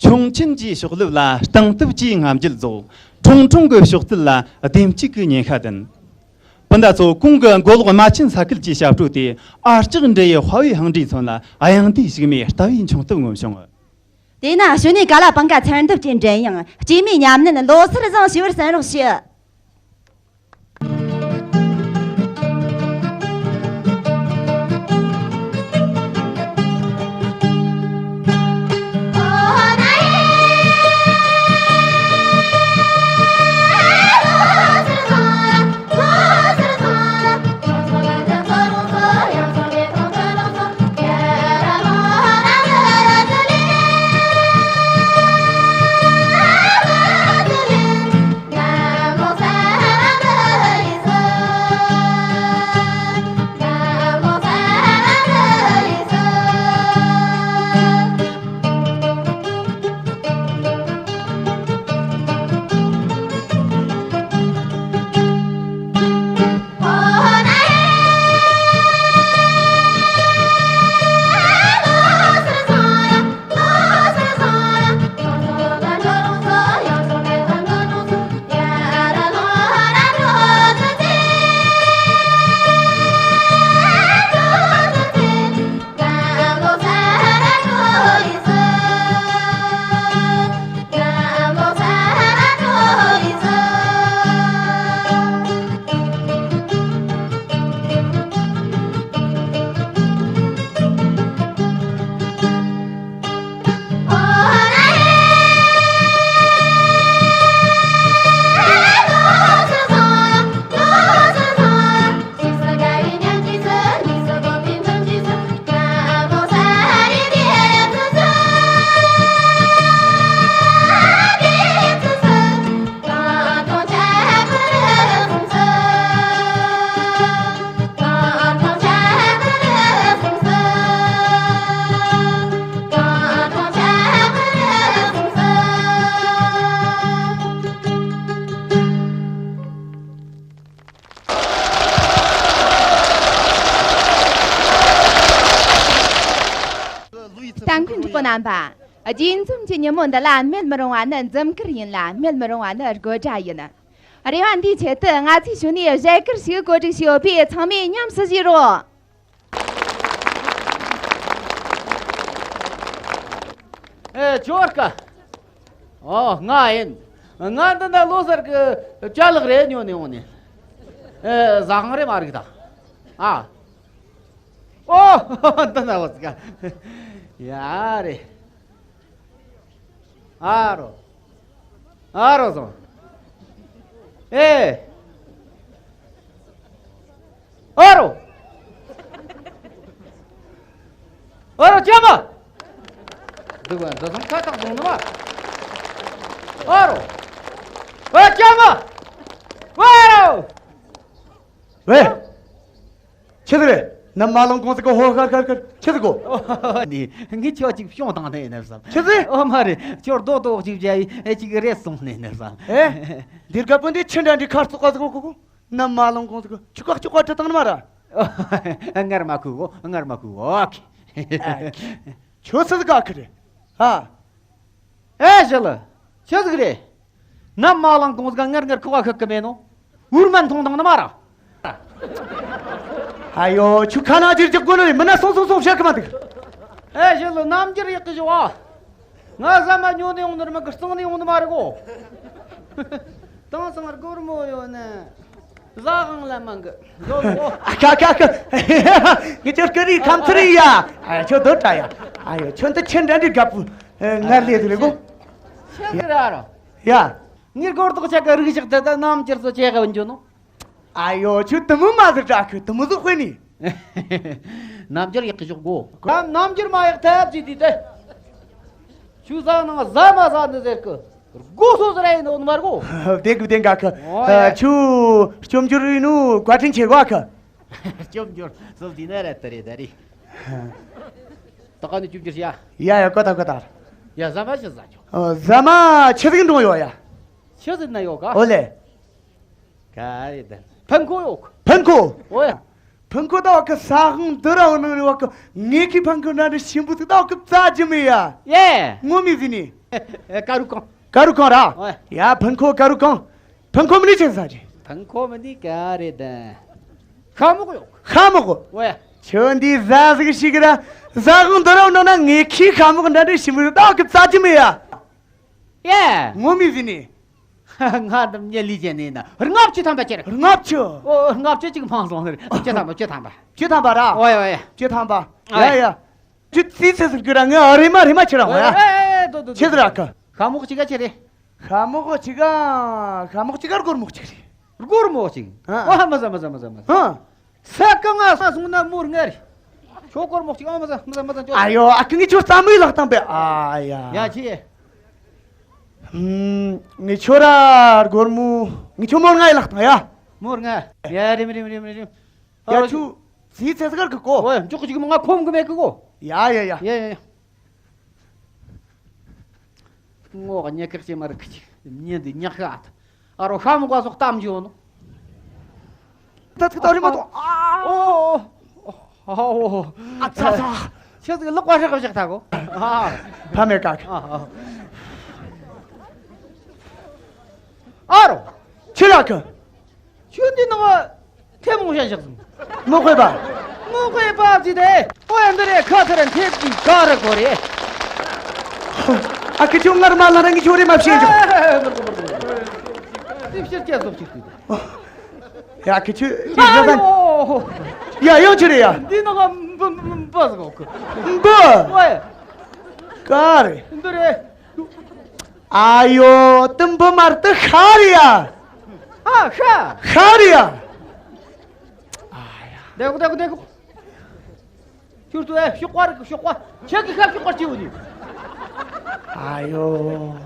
ཁྱུང་ཆེན་གྱི་ཕྱོགས་ལེབ་ལ་སྟེང་སྟབས་ཀྱིས་རྔམ་བརྗིད་རྫོགས། ཁྲུང་ཁྲུང་གི་ཕྱོགས་བཏུད་ལ་ལྡེམ་ལྕུག་གི་ཉེན་ཁ་ལྡན། སྤུན་ཟླ་ཚོ། གོང་གི་མགོ་ལོག་རྨ་ཆེན་ས་ཁུལ་གྱི་ཞབས་བྲོ་དེ་ཨ་ལྕག་འབྲི་ཡི་དཔའ་བོའི་ཧང་སྒྲས་མཚོན་ལ། དབྱངས་འདས་ཞིག་མའི་ལྟ་བའི་མཆོང་སྟབས་ངོམ་བྱུང་། དེས་ན་གཞོན་ནུའི་ཀ་ལ་པང་ཀ་ཚེར་འདབ་ཀྱི་མགྲིན་དབྱངས། སྐྱེས་མའི་ཉམས་ལེན་ལོ་སར་བཟང་ཞུ་བར་གསན་རོགས་ཞུ། ལྟ་མཁན་གྲོགས་པོ་རྣམ་པ། དགྱེས་འཛོམས་ཀྱི་ཉིན་མོ་འདི་ལ་མེད་མི་རུང་བ་ནི་འཛུམ་དཀར་ཡིན་ལ། མེད་མི་རུང་བ་ནི་དགོད་སྒྲ་ཡིན། རེ་བ་འདིའི་ཆེད་དུ་ང་ཚོས་གཞུག་ནས་གཞས་སྐར་ཞིག་གོ་སྒྲིག་བྱས་ཡོད་པས། ཚང་མས་ཉམས་སུ་བཞེས་རོགས། ཨེ། ཇོ་ཀ། ཨོ། ང་ཡིན། ང་འདི་ན་ལོ་གསར་གི་ཅ་ལག་རེ་ཉོ་ནས་འོང་ནས། ཨེ། ཟ་ཁང་རེད་མ་རེད་ད། ཨ། ཨོ། འདི་ན་བ་ཟིག་ག་ཡ་རེད། ཨ་རོ། ཨ་རོ་སོང་། ཨེ། ཨ་རོ། ཨ་རོ་ཅག་མ། འདུག་བ་འདི་སོང་ཁ་བཏགས་སོང་ནི་མ། ཨ་རོ། ཨ་ཅག་མ། ཨ་རོ། ཝེ། ཆི་ཟིག་རེད། ནམ་མ་ལོང་གོང་ཟིག་གི་ཧོ་ཧར་ཧར་ཧར་ཆི་ཟིག་གོ། ནི་ངས་ཁྱོད་ཅིག་ཤོང་བཏང་ནས་ཡིན་ནམ་བསམ། ཆི་ཟིག་ཨོ་མ་རེད། ཁྱོད་རྡོག་རྡོག་ཅིག་བྱས་ཨེ་ཅིག་རེད་སོང་ནས་ཡིན་ནམ་བསམ། ཨེ། འདིར་ག་པོ་འདི་ཆི་འདྲ་འདྲའི་ཁ་རྩོག་ག་ཟིག་གོ་གོ། ནམ་མ་ལོང་གོང་ཟིག་གི་ཆུ་ཀག་ཆུ་ཀག་ཁྲི་བཏང་ནི་མ་ར། ངར་མ་ཁུ་གོ། ངར་མ་ཁུ་གོ། ཨོ་ཁེ། ཁྱོད་སུ་ཟིག་ག་ཁི་རེད། ཨ། ཨེ་ཞི་ལི། ཆི་ཟིག་རེད། ནམ་མ་ལངས་གོང་ཟིག་ངར་ངར་ཁུག་ཁུག་གི་མེད་ནོ། འུར་མན་ཐུང་དང་ནི་མ་ར། ཨ་ཡོ། ཁྱོད་ཁ་ན་ཅིར་ཅིག་གོ་ནི་རེད། མི་ན་སོང་སོང་སོང་བཤད་གི་མ་འདུག་ཨེ་ཞི་ལི། རྣམ་འགྱུར་ཡག་གི་བཞི་བ། ང་ཟ་མ་ཉོ་ནས་ཡོང་ནི་རེད། མ་གི་གཙང་ནས་ཡོང་ནི་མ་རེད་གོ། དེང་སང་སྒོར་མོ་ཡོད་ནི། ཟ་ཁང་ལ་མང་གི། ཟོ་གོ། ཨ་ཁ་ཁ་ཁ། ངི་ཅོར་ཀི་རི་ཁམ་ཚི་རི་ཡ། ཨ་ཁྱོད་སྡོད་དྲ་ཡ། ཨ་ཡོ། ཁྱོད་འདི་ཁྱེད་འདྲ་འདྲི་དགའ་པོ། ངར་ལས་དུ་རེད་གོ། ཤེས་གི་ར་ར། ཡ། ངའི་སྒོར་དོག་ཆ་ག་རིག་ཞག་དེ་ད་རྣམ་འགྱུར་ཚོ་ཆེ་ག་བུན་འཇོ་ནོ། ཨ་ཡོ། ཁྱོད་དུ་མོ་མ་ཟིག་དྲ་ཁྱོད་དུ་མོ་ཟིག་དཔེ་ནི། རྣམ་འགྱུར་ཡག་གི་ཞོག་གོ། རྣམ་འགྱུར་མ་ཡག་ཐབས་ཅི་དུས་དེ། ཆུ་ཟ་ནང་ཟ་མ་ཟ་ནི་ཟེར་གི། སྒོ་སོ་ཟེར་ཡིན་ནོ་མར་གོ། བདེ་གི་བདེ་འགའ་ཁི། ཨོ་ཡ། ཆུ་སྐྱོབ་འགྱུར་ཡིན་ནོ་བཀའ་དྲིན་ཆེ་གོ་ཁི། སྐྱོབ་འགྱུར་སོ་དེ་ན་ར་ཏ་རེ་ད་རེ། ད་ག་ནི་སྐྱོབ་འགྱུར་ཡ། ཡ་ཡ། གོ་ད་གོ་ད། ཡ་ཟ་མ་ཆི་ཟ་ཆོ། ཟ་མ་ཆི་ཟིག་འགྲོ་ཡོ་ཡ། ཆི་ཟིག་ན་ཡོ་ག། ཨོ་ལེ། ག་རེ་ད། ཕན་ཁོ་ཡོད། ཕན་ཁོ། ཨོ་ཡ། ཕན་ཁོ་ད་བ་ཀི་ས་ཧང་འདི་ར་བ་ནང་རེ་བ་ཀི་ངེ་ཁི་ཕན་ཁོ་ན་འདྲ་ཞིམ་པོ་ཟིག་ད་བ་ཀི་བཙའ་རྒྱུ་མེད་ཡ། ཡེ། ངོ་མི་ཟིན་ནི། ཀ་རུ་གང་། ཀ་རུ་གང་ར། ཨོ་ཡ། ཡ་ཕན་ཁོ་ཀ་རུ་གང་། ཕན་ཁོ་མི་ནི་ཆེ་ས་རེད། ཕན་ཁོ་མི་ནི་ག་རེ་ད། ཤ་མོག་ཡོད། ཤ་མོག། ཨོ་ཡ། ཁྱོད་འདི་ཟ་ཟིག་ཞིག་ར། ཟ་ཧང་འདི་ར་བ་ནང་ན་ངེ་ཁི་ཤ་མོག་འདྲ་འདྲ་ཞིམ་པོ་ཟིག་ད་བ་ཀི་བཙའ་རྒྱུ་མེད་ཡ། ཡེ། ངོ་མི་ཟིན་ནི། ང་འདི་མྱི་ལི་ཅན་ནི་ན་ལྔ་བཅུ་ཐམ་པ་ཁྱེར། ལྔ་བཅུ། ཨོ། ལྔ་བཅུ་གཅིག་མང་སོང་ཟེར། བཅུ་ཐམ་པ། བཅུ་ཐམ་པ། བཅུ་ཐམ་པ་ར། ཨོ་ཡ་ཨོ་ཡ། བཅུ་ཐམ་པ། ཨ་ཡ་ཡ། ཡ་ཡ། བཅུ་རྩིས་ཚེ་ཟེར་གི་ར། ངས་ཨ་རེ་མ་རེ་མ་ཁྱེར་ར་ཨོ་ཡ། ཨེ་ཨེ་ཨེ། དོ་དོ་དོ། ཆེ་ཟེར་ར་ཁ། ཤ་མོག་གཅིག་ག་ཆེ་རེད། ཤ་མོག་གཅིག་ག། ཤ་མོག་གཅིག་ག་སྒོར་མོ་གཅིག་རེད། སྒོར་མོ་གཅིག་ཨ། ཨ་མ་ཟ་མ་ཟ་མ་ཟ་མ་ཟ། ཨ། ས་གང་ང་ས་སོང་ན་མོར་ངར། ཆོ་སྒོར་མོ་གཅིག་ཨ་མ་ཟ་མ་ཟ་མ་ཟ་ཅོ། ཨ་ཡོ། ཨ་ཁུ་ངི་ཆོ་ཙམ་མི་ལག་བཏང་པས། ཨ་ཡ། ཡ་ཆི། ཧུམ། ངི་ཆོ་ར་སྒོར་མོ། ངི་ཆོ་མོར་ལྔ་ཡི་ལག་བཏང་ཡ། མོར་ལྔ། ཡ་རིམ་རིམ་རིམ་རིམ། ཡ་ཆུ། ཟིའི་ཚེ་སྐར་གི་གོ། ཨོ་ཡ། མཆོག་གཅིག་མ་ང་ཁོམ་གི་མེད་གི་གོ། ཡ་ཡ་ཡ། ཡ་ཡ་ཡ། ངོ་ཉེ་ཁེག་ཅེ་མ་རིག་གི་ཉེ་འདི་ཉག་ཤ་ཨ། ཨ་རོ་ཤ་མོག་ག་སོགས་གཏམ་བྱོས་ནོ། ད་ཐུག་ད་རི་མ་ཏོ། ཨ། ཨོ། ཨོ། ཨ་ཚ་ཚ། ཁྱེད་ཚོ་ལག་པ་ཧྲག་ཧྲག་ཐག་གོ། ཨ། ཕ་མེད་ཀ། ཨ། ཨ་རོ། ཆི་ལ་ཁ། ཁྱོད་འདི་ནང་ཐལ་མོ་བཤད་བཞག་སོང་། མོ་དཔེ་པ། མོ་དཔེ་པ་ཅི་དེ། ཨོ་ཡ། འདི་རེད། ཁ་ཐེར་འཐེབ་ཀྱི་ག་རེ་གོ་རེད། ཨ་ཁུ་ཁྱོད་ངར་མ་ལ་ར་ངི་ཁྱོད་རེ་མ་བཤད་འཇོག་ཨ། མི་དགོས་མི་དགོས། འདི་ཕྱིར་སྐྱེལ་སོགས་ཅིག་ཡ་ཁི་ཆུ་ཅི་ཨ་ཟ་ཟ། ཡོ། ཡ་ཡོང་ཆི་རེད་ཡ། འདི་ནང་ང་འབུ་འབུ་འབུ་ཟིག་ཡོད་གི། འབུ། ཝེ། ག་རེ། འདི་རེད། ཨ་ཡོ། དུམ་བུ་མར་དུ་ཤ་རེད་ཡ། ཨ་ཤ། ཤ་རེད་ཡ། ཨ་ཡ། འདེགས་འདེགས་འདེགས། ཁྱོད་ཚོ་ཨེ་ཤོག་པ་རེད་གི། ཤོག་པ། ཁྱེད་ཀྱི་ཤ་ཤོག་པ་སྐྱེ་བོ་ནི། ཨ་ཡོ།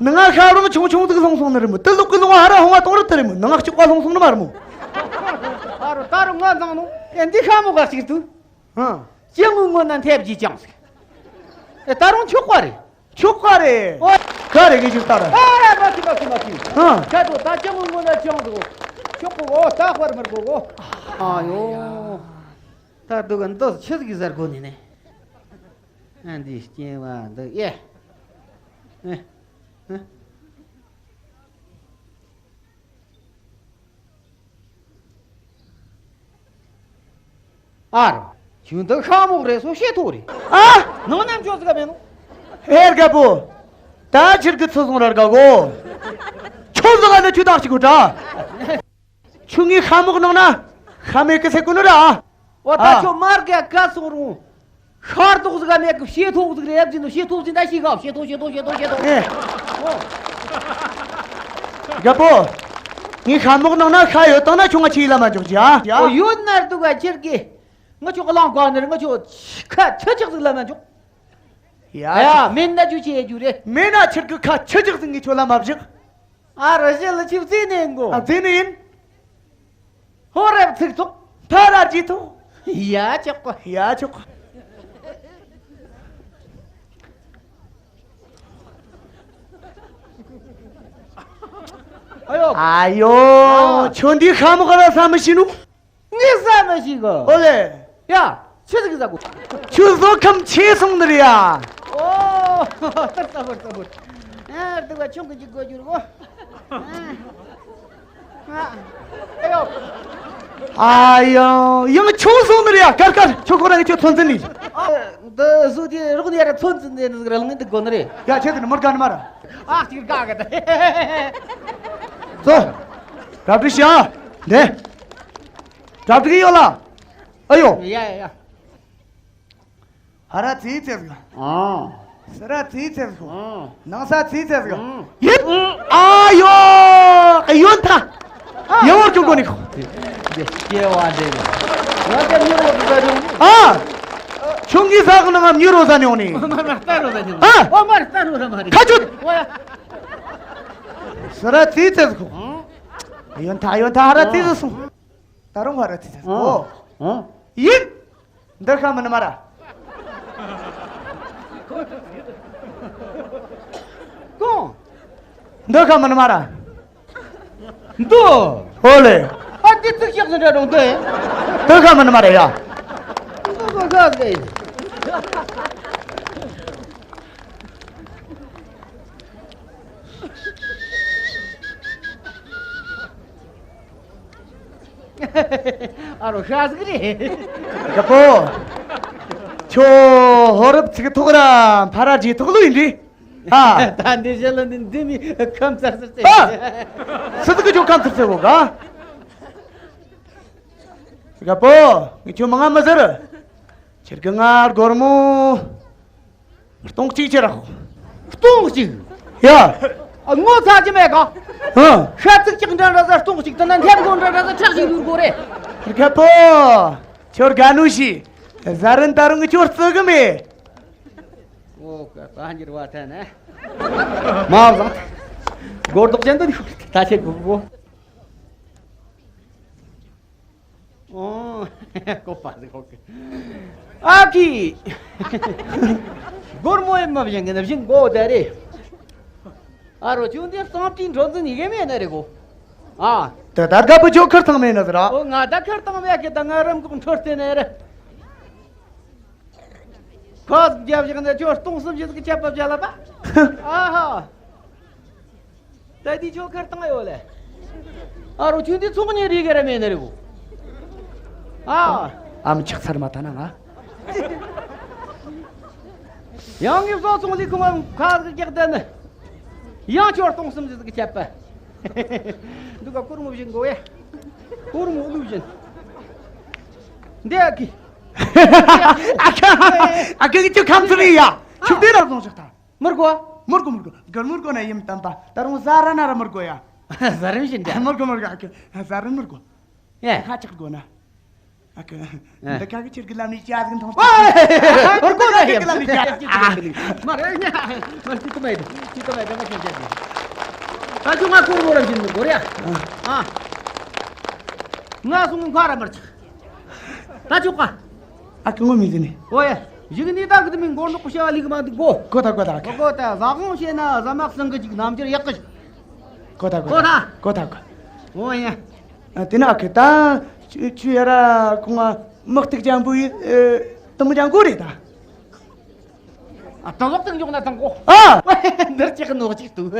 ནང་ང་ཤ་རོང་ཆུང་ཆུང་ཟིག་ལྷུང་སོང་ནི་རེད་མོ། དེ་ལུག་གི་ལུང་ཧ་ར་ཧོང་བ་གཏོང་རེད་དེ་རེད་མོ། ནང་ང་ཤོག་པ་ལྷུང་སོང་ནི་མ་རེད་མོ། ཨ་རོ་ད་རུང་ང་འཛང་ནོ། ཨེ་འདི་ཤ་མོ་ག་ཞིག་ཏུ། ཧ། སྤྱང་ངུ་ངོ་ན་འཐེབ་ཀྱི་ཅང་ཟིག་ཨེ་ད་རུང་ཆོག་པ་རེད། ཆོག་ག་རེད། ཨོ། ག་རེ་གི་ཞིག་ལྟར། ཨ་མ་ཐི་མ་ཐི་མ་ཐི། ཨ། ཁ་དོ་ད་ཅང་ངོ་ན་ཅང་དོ། ཆོག་གོ་གོ། ད་དཔར་མར་གོ་གོ། ཨ་ཡོ། ད་དུ་ག་འདོ་ཆི་ཟིག་གི་ཟར་གོ་ནི་ནི། ཨ་འདི་སྐྱེ་བ་འདི་ཨེ། ཨེ། ཨེ། ཨ་རོ། ཁྱོད་འདི་ཤ་མོག་རེད་སོ་ཤེས་ཐུག་རེད། ཨ། ནང་ནམ་ཅོག་ཟིག་ག་མེད་ནོ། ཧེ་རྒད་པོ། ད་ཕྱིར་གི་ཚུར་སོང་ར་དགའ་གོ། ཁྱོད་ཟིག་ག་ནི་ཁྱོད་བདག་ཅིག་གོ་ད། ཁྱོད་ངའི་ཤ་མོག་ནང་ན་ཤ་མེད་གི་ཟེར་གོ་ནི་ར། ཨོ་ད་ཨ། ཁྱོད་མར་ག་ག་སོང་རུང་། ཤར་ཏོག་ཟིག་ག་མེད་གི། ཤེས་ཐུབ་ཟིག་རེད་ཟིན་ནོ། ཤེས་ཐུབ་ཟིན་ད་ཤེས་ག་ཤེས་ཐུབ་ཤེས་ཐུབ་ཤེས་ཐུབ་ཤེས་ཐུབ། ཨེ། ཨོ། རྒད་པོ། ངའི་ཤ་མོག་ནང་ན་ཤ་ཡོད་དང་ན་ཁྱོད་ང་ཆི་ལ་མ་འཇོག་ཅི་ཨ། ཨོ་ཡོད་ན་འདུག་ག་ཁྱེར་གི། ང་ཁྱོད་ག་ལང་ག་ནི་རེད། ང་ཁྱོད་ཁ་ཆི་ཆག་ཟིག་ལ་མ་འཇོག་ཡ་ཡ་ཆི། མེད་ན་རྒྱུ་ཆེ་རྒྱུ་རེད། མེད་ན་ཁྱེར་གི་ཁ་ཆི་ཆག་ཟིག་ངས་ཁྱོད་ལ་མ་བཞག་ཨ་རོ་ཞི་ལི་ཆིབ་རྩེ་ནས་འགོ། ཨ་རྩེ་ནས་ཡིན། ཧོ་རབ་ཚིག་ཐོག་ཕ་ར་ཇི་ཐོག་ཡ་ཆོག་གོ། ཡ་ཆོག་གོ། ཨ་ཡོ། ཨ་ཡོ། ཨ། ཁྱོད་འདི་ཤ་མོག་ག་ར་ས་མི་ཤི་ནུ། ངས་ཟ་མི་ཤེས་གི། ཨོ་ལེ། ཡ། ཆི་ཟིག་ཟ་གོ། ཁྱོད་བཟོ་ཁམས་ཆེ་སོང་ནི་རེད་ཡ། ཨོ། ལྟར་ལྟ་བུར་ལྟ་བུར། ཨ། སྡུག་ག་ཆུང་གི་ཅིག་དགོས་རྒྱུ་རེད་གོ། ཨ། ཨེ་ཡོ། ཨ་ཡོ། ཡང་ཆུང་སོང་ནི་རེད་ཡ། དཀར་དཀར། ཁྱོད་ཁོ་རང་གི་ཁྱོད་ཚོད་འཛིན་ནི། ཨ། འདི་བཟོ་དེ་རོགས་ནི་ཡ་ར་ཚོད་འཛིན་ནི་ཟིག་ར་ལངས་འདུག་དགོ་ནི་རེད། ཡ། ཁྱེད་དེ་ནི་མར་དགའ་ནི་མ་ར། ཨ། ཅིག་དགའ་གི་ད། ཚོ། གྲ་སྒྲིག་བྱ། འདི། གྲ་སྒྲིག་ཡོད་ལ། ཨ་ཡོ། ཡ་ཡ་ཡ། ཕ་ར་ཚིག་ཚེ་ཟིག་ཨང་། སི་ར་ཚིག་ཚེ་ཟིག་ཨང་། ནང་ས་ཚིག་ཚེ་ཟིག་ཨང་། ཡིན། ཨ་ཡོ། ཨ་ཡོན་ཐ། ཡ་བོར་ཀྱོང་གོ་ནི་ཁོ། སྐྱེ་བ་འདྲེ་ནི། ང་དེ་མྱུར་བ་དུ་ཟ་ནི། ཨ། ཆུང་གི་ཟ་གི་ནང་ང་མྱུར་བ་ཟ་ནི་ཡོང་ནི། མ་མ་རྟ་རོ་ཟ་ནི། ཨ། ཨོ་མ་རྟ་རོ་ཟ་མ་རེད། ཁ་ཆུ། ཨོ་ཡ། སི་ར་ཚིག་ཚེ་ཟིག་ཨང་། ཡོན་ཐ་ཡོན་ཐ་ཕ་ར་ཚིག་ཟིག་སོང་། ད་རུང་ཕ་ར་ཚིག་ཚེ་ཟིག་ཨོ། ཨོ། ཡིན། འདི་ཁ་མིན་མ་ར། གང་། འདི་ཁ་མིན་མ་ར། འདི། ཨོ་ལེ། ཨ། འདི་ཚིག་ཤག་ཟིན་འདྲ་རུང་འདི། འདི་ཁ་མིན་མ་ར་ཡ། འདི་ཁ་ཟིན། ཨ་རོ་ཤ་ཟིག་རེད། རྒད་པོ། ཁྱོད་ཧོ་རབ་ཚིག་ཐོག་ར་ཕ་ར་རྗེས་ཐོག་ལོ་ཡིན་རེད། ཨ། ད་འདི་བཞིན་ལ་འདི་འདི་མི་ཁམས་ཚར་ཚར་ཚེ། ཨ། སུ་ཟིག་གི་ཁྱོད་ཁམས་ཚར་ཚེ་གོ་ག། རྒད་པོ། ངས་ཁྱོད་མང་ང་མི་ཟེར། ཁྱེད་ཀྱི་ང་སྒོར་མོ། སྟོང་གཅིག་ཁྱེར་ར་ཤོག་སྟོང་གཅིག་ཡ། ཨ། ངོ་ཚ་གི་མེད་ག་ཧ། ཤ་ཚིག་ཅིག་འདྲ་འདྲ་ཟ་སྟོང་གཅིག་ད་ན་འཐེབ་མགོ་འདྲ་འདྲ་ཟ་ཁྲག་ཅིག་ལུར་དགོས་རེད། རྒད་པོ། ཁྱོད་དགའ་ནུ་ཞིག་ཟ་རིན་ད་རུང་ཁྱོད་བརྩི་གི་མེད། ཨོ་ཀ་ད་འགྱུར་བ་ཐལ་ནས། མ་བཟང་། སྒོར་རྡོག་ཅན་དུ་ད་ཆེ་གོ་གོ། ཨོ། ཀོ་པ་ཟིག་ཧོ་ཀི། ཨ་ཀི། སྒོར་མོ་ཡིན་མ་བཞིན་གི་ནི་བཞིན་གོ་དེ་རེད། ཨ་རོ་ཁྱོད་འདི་གཙང་པོའི་འགྲོ་འཛིན་ཡི་གེ་མེད་ནི་རེད་གོ། ཨ། དེ་ད་དགའ་པོ་ཁྱོད་ཁུར་ཐང་མེད་ནི་ཟེར་ར། ཨོ་ང་ད་ཁུར་ཐང་མེད་གི་ད་ང་རིམ་གོག་འཕྲོད་བསྟེན་ནི་རེད། ཁོ་རྒྱབ་བཞག་ནས་ཁྱོད་སྟོང་གསུམ་བཞི་ཟིག་ཆད་པ་བཞག་ལ་པ། ཨ་ཧ། ད་དེ་ཁྱོད་ཁར་བཏང་ཡོད་ལེ། ཨ་རོ་ཁྱོད་འདི་ཚོང་གཉེར་རིག་གི་ར་མེད་ནི་རེད་གོ། ཨ། ཨ་མ་ཆག་ཚར་མ་ཐ་ན་ང་། ཡང་ངས་བཟོ་ཚོང་ལས་ཁུངས་ཁ་ཟིག་རྒྱག་བསྡད་ནི། ཡང་ཁྱོད་སྟོང་གསུམ་བཞི་ཟིག་ཆད་པ། འདུག་ག་སྒོར་མོ་བཞིན་གོ་ཡ། སྒོར་མོ་བླུག་བཞིན། འདི་ཨ་ཀི། ཨ་ཁ། ཨ་ཁ་གི་ཁྱོད་ཁམས་ཚུལ་ཡིན་ཡ། ཁྱོད་དེ་ར་བཟུང་ཞིག་ད། མི་དགོས། མི་དགོས་མི་དགོས། གར་མི་དགོས་ན་ཡིན་བསྟན་པ། ད་རུང་ཟ་ར་ན་ར་མི་དགོས་ཡ། ཟ་རིན་བཞིན་འདྲ། མི་དགོས་མི་དགོས། ཨ་ཁུ་ཟ་རིན་མི་དགོས། ཨེ། ཁ་ཆག་དགོས་ན། ཨ་ཁུ། ཨེ། འདི་ཁ་གི་ཁྱེད་ཀྱི་ལམ་ནས་ཅི་ཟིག་མཐོང་། ཨེ། མི་དགོས་ན་ཡིན། ཁྱེད་ཀྱི་ལམ་ནས་ཅི་ཟིག་མཐོང་། མ་རེད་ཉ། མ་ཅི་ཏུ་མེད་ཅི་ཏུ་མེད་ད་མ་ཤེས་ཅི། ད་ཁྱོད་ང་ཁུར་མོ་ར་བཞིན་མི་དགོས་རེད་ཨ། ཨ། ང་སོང་ཁ་ར་མར་ཆག་ད་ཆོག་ག་ཨ་ཀི་ངོ་མི་ཟིན་ནི། ཨོ་ཡ། གཞུག་ནས་ད་གི་དེ་མིན་མགོ་ནག་པོ་བྱ་བ་ལས་གི་མ་འདུག་གོ། གོ་ཐག་གོ་ཐག་ཨ་ཀི། གོ་ཐག་ཟ་ཁང་བྱས་ན་ཟ་མ་གསང་གི་ཅིག་རྣམ་འགྱུར་ཡག་གི་ཅིག་གོ་ཐག་གོ་ཐག་གོ་ཐག་གོ། ཨོ་ཡ། ཨ་དེ་ན་ཨ་ཀི་ད་ཆུ་ཆུ་ཡ་ར་ཁོང་ང་དམག་སྟེགས་ཅན་པོ་ཡི་ཨ་དུམ་བུ་ཅན་གོ་རེད་ད། ཨ་ད་ལོག་ཏུ་འཇོག་ན་དང་གོ། ཨ། འདིར་ཅིག་ནོག་ཅིག་ཏུ།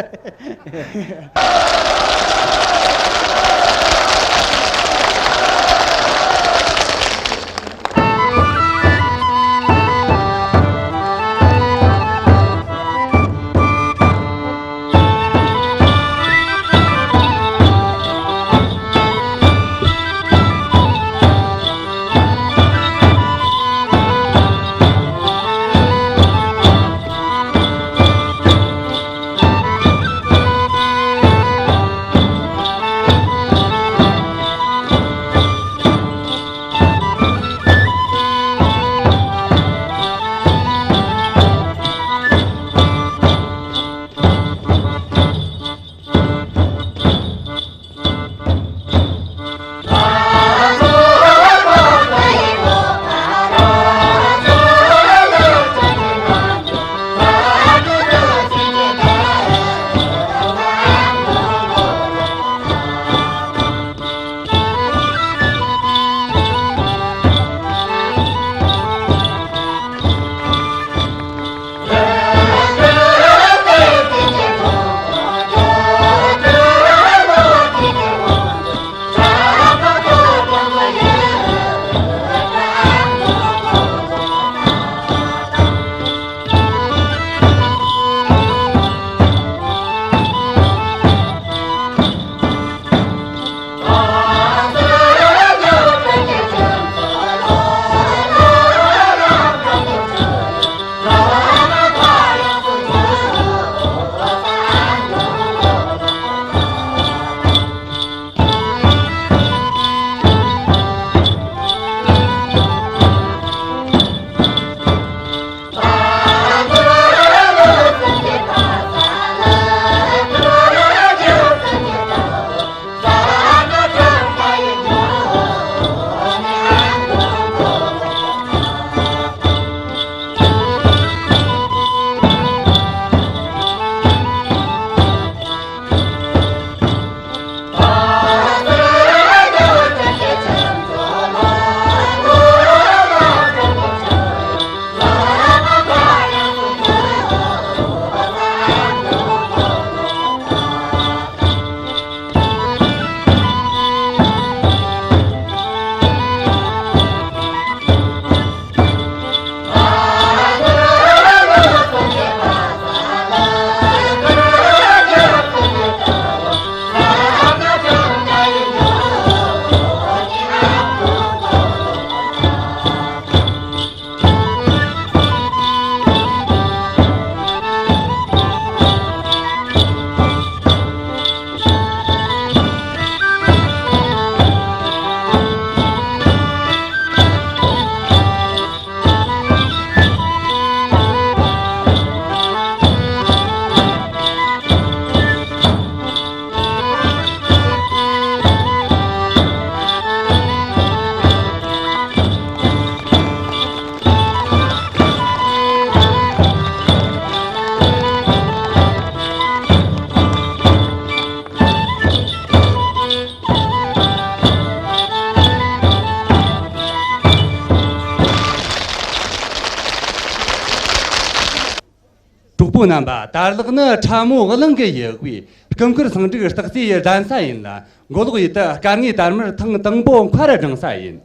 རྣམ་པ། དར་ལག་ནི་ཁྲ་མོ་གླིང་གི་ཡུལ་དབུས་སྐུ་འཁོར་སེང་འབྲུག་སྟག་རྩེའི་གདན་ས་ཡིན་ལ། མགོ་ལོག་ཡུལ་དུ་སྐར་ལྔའི་དར་མར་ཐེངས་དང་པོ་མཁར་བསྒྲེངས་ས་ཡིན།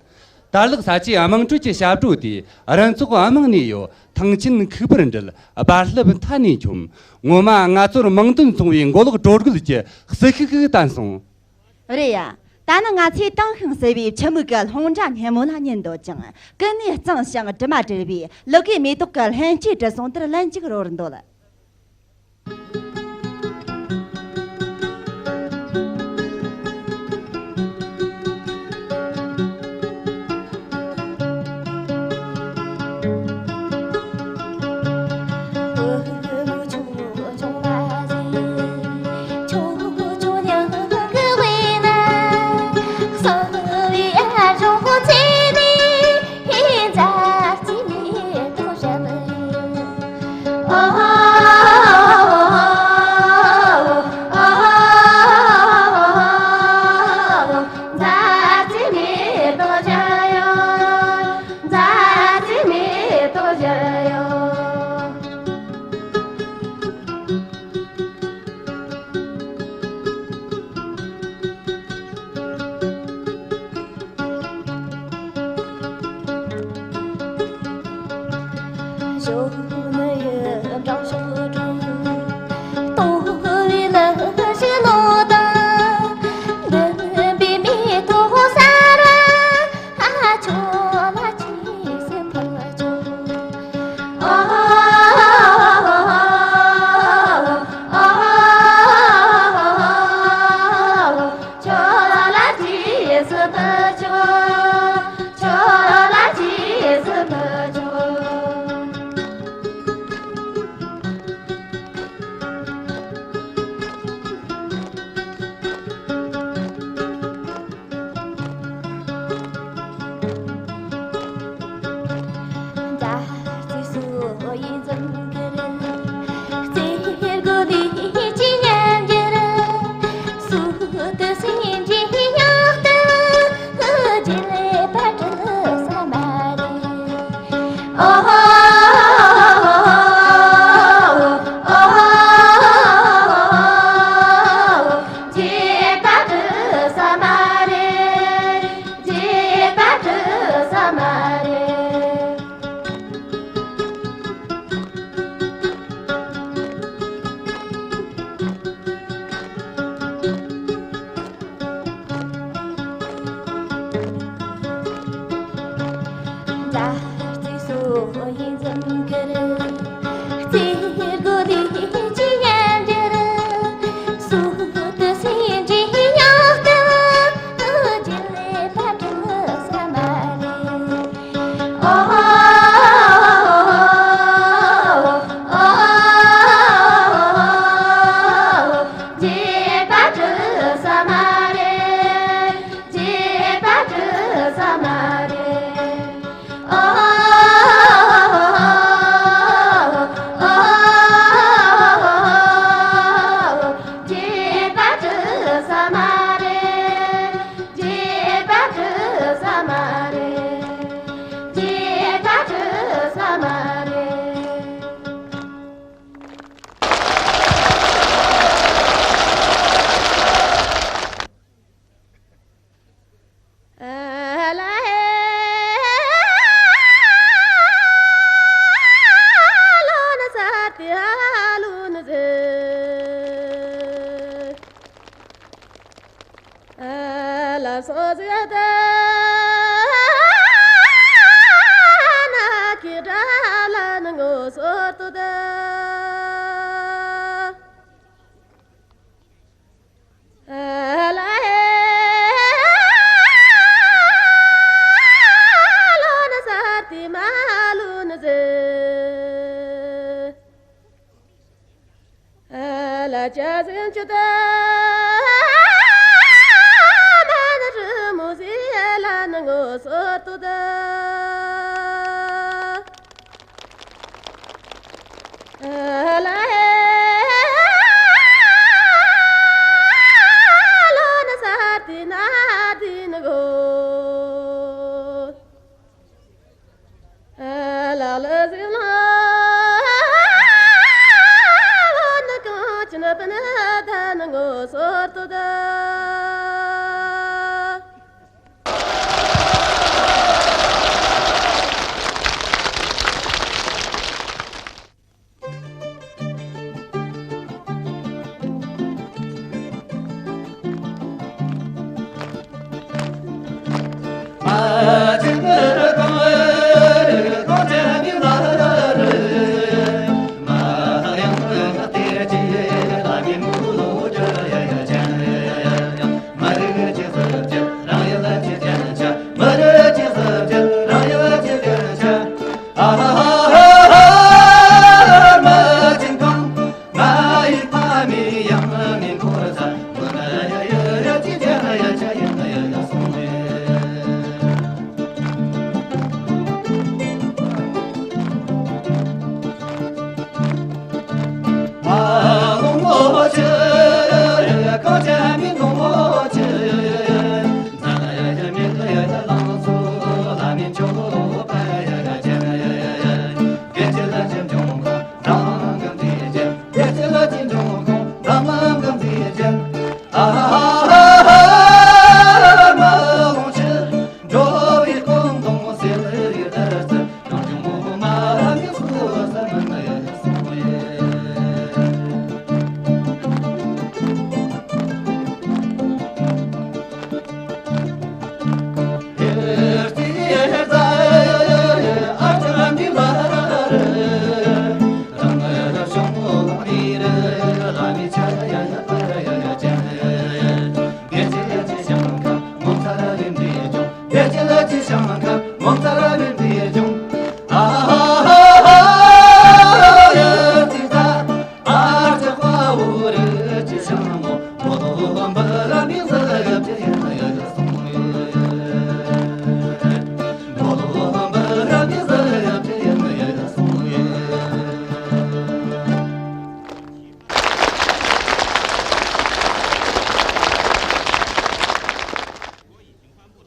དར་ལག་ས་ཆའི་དམངས་ཁྲོད་ཀྱི་ཞབས་བྲོ་དེ་རུ་ཚོགས་དམངས་ནས་ཡོད། ཐང་ཆེན་ཁུག་པར་འདྲིལ། རྦ་རླབས་མཐའ་ནས་འཁྱོམ། ངོ་མ་ང་ཚོར་མིང་དོན་མཚུངས་པའི་མགོ་ལོག་སྒྲོལ་རྒོད་ཀྱི་གསོས་ཤུགས་ཤིག་བསྟན་སོང་། རེད་ཡ། ད་ནི་ང་ཚོས་དྭངས་ཤིང་གསལ་བའི་ཆུ་མིག་གི་ལྷུང་སྒྲ་སྙན་མོ་ལ་ཉན་འདོད་ཅིང་། ཀུན་ནས་གཙང་ཞིང་དྲི་མ་བྲལ་བའི་ལུ་གུའི་མེ་ཏོག་གི་ལྷན་སྐྱེས་དྲི་བསུང་དེར་ལན་གཅིག་རོལ་འདོད།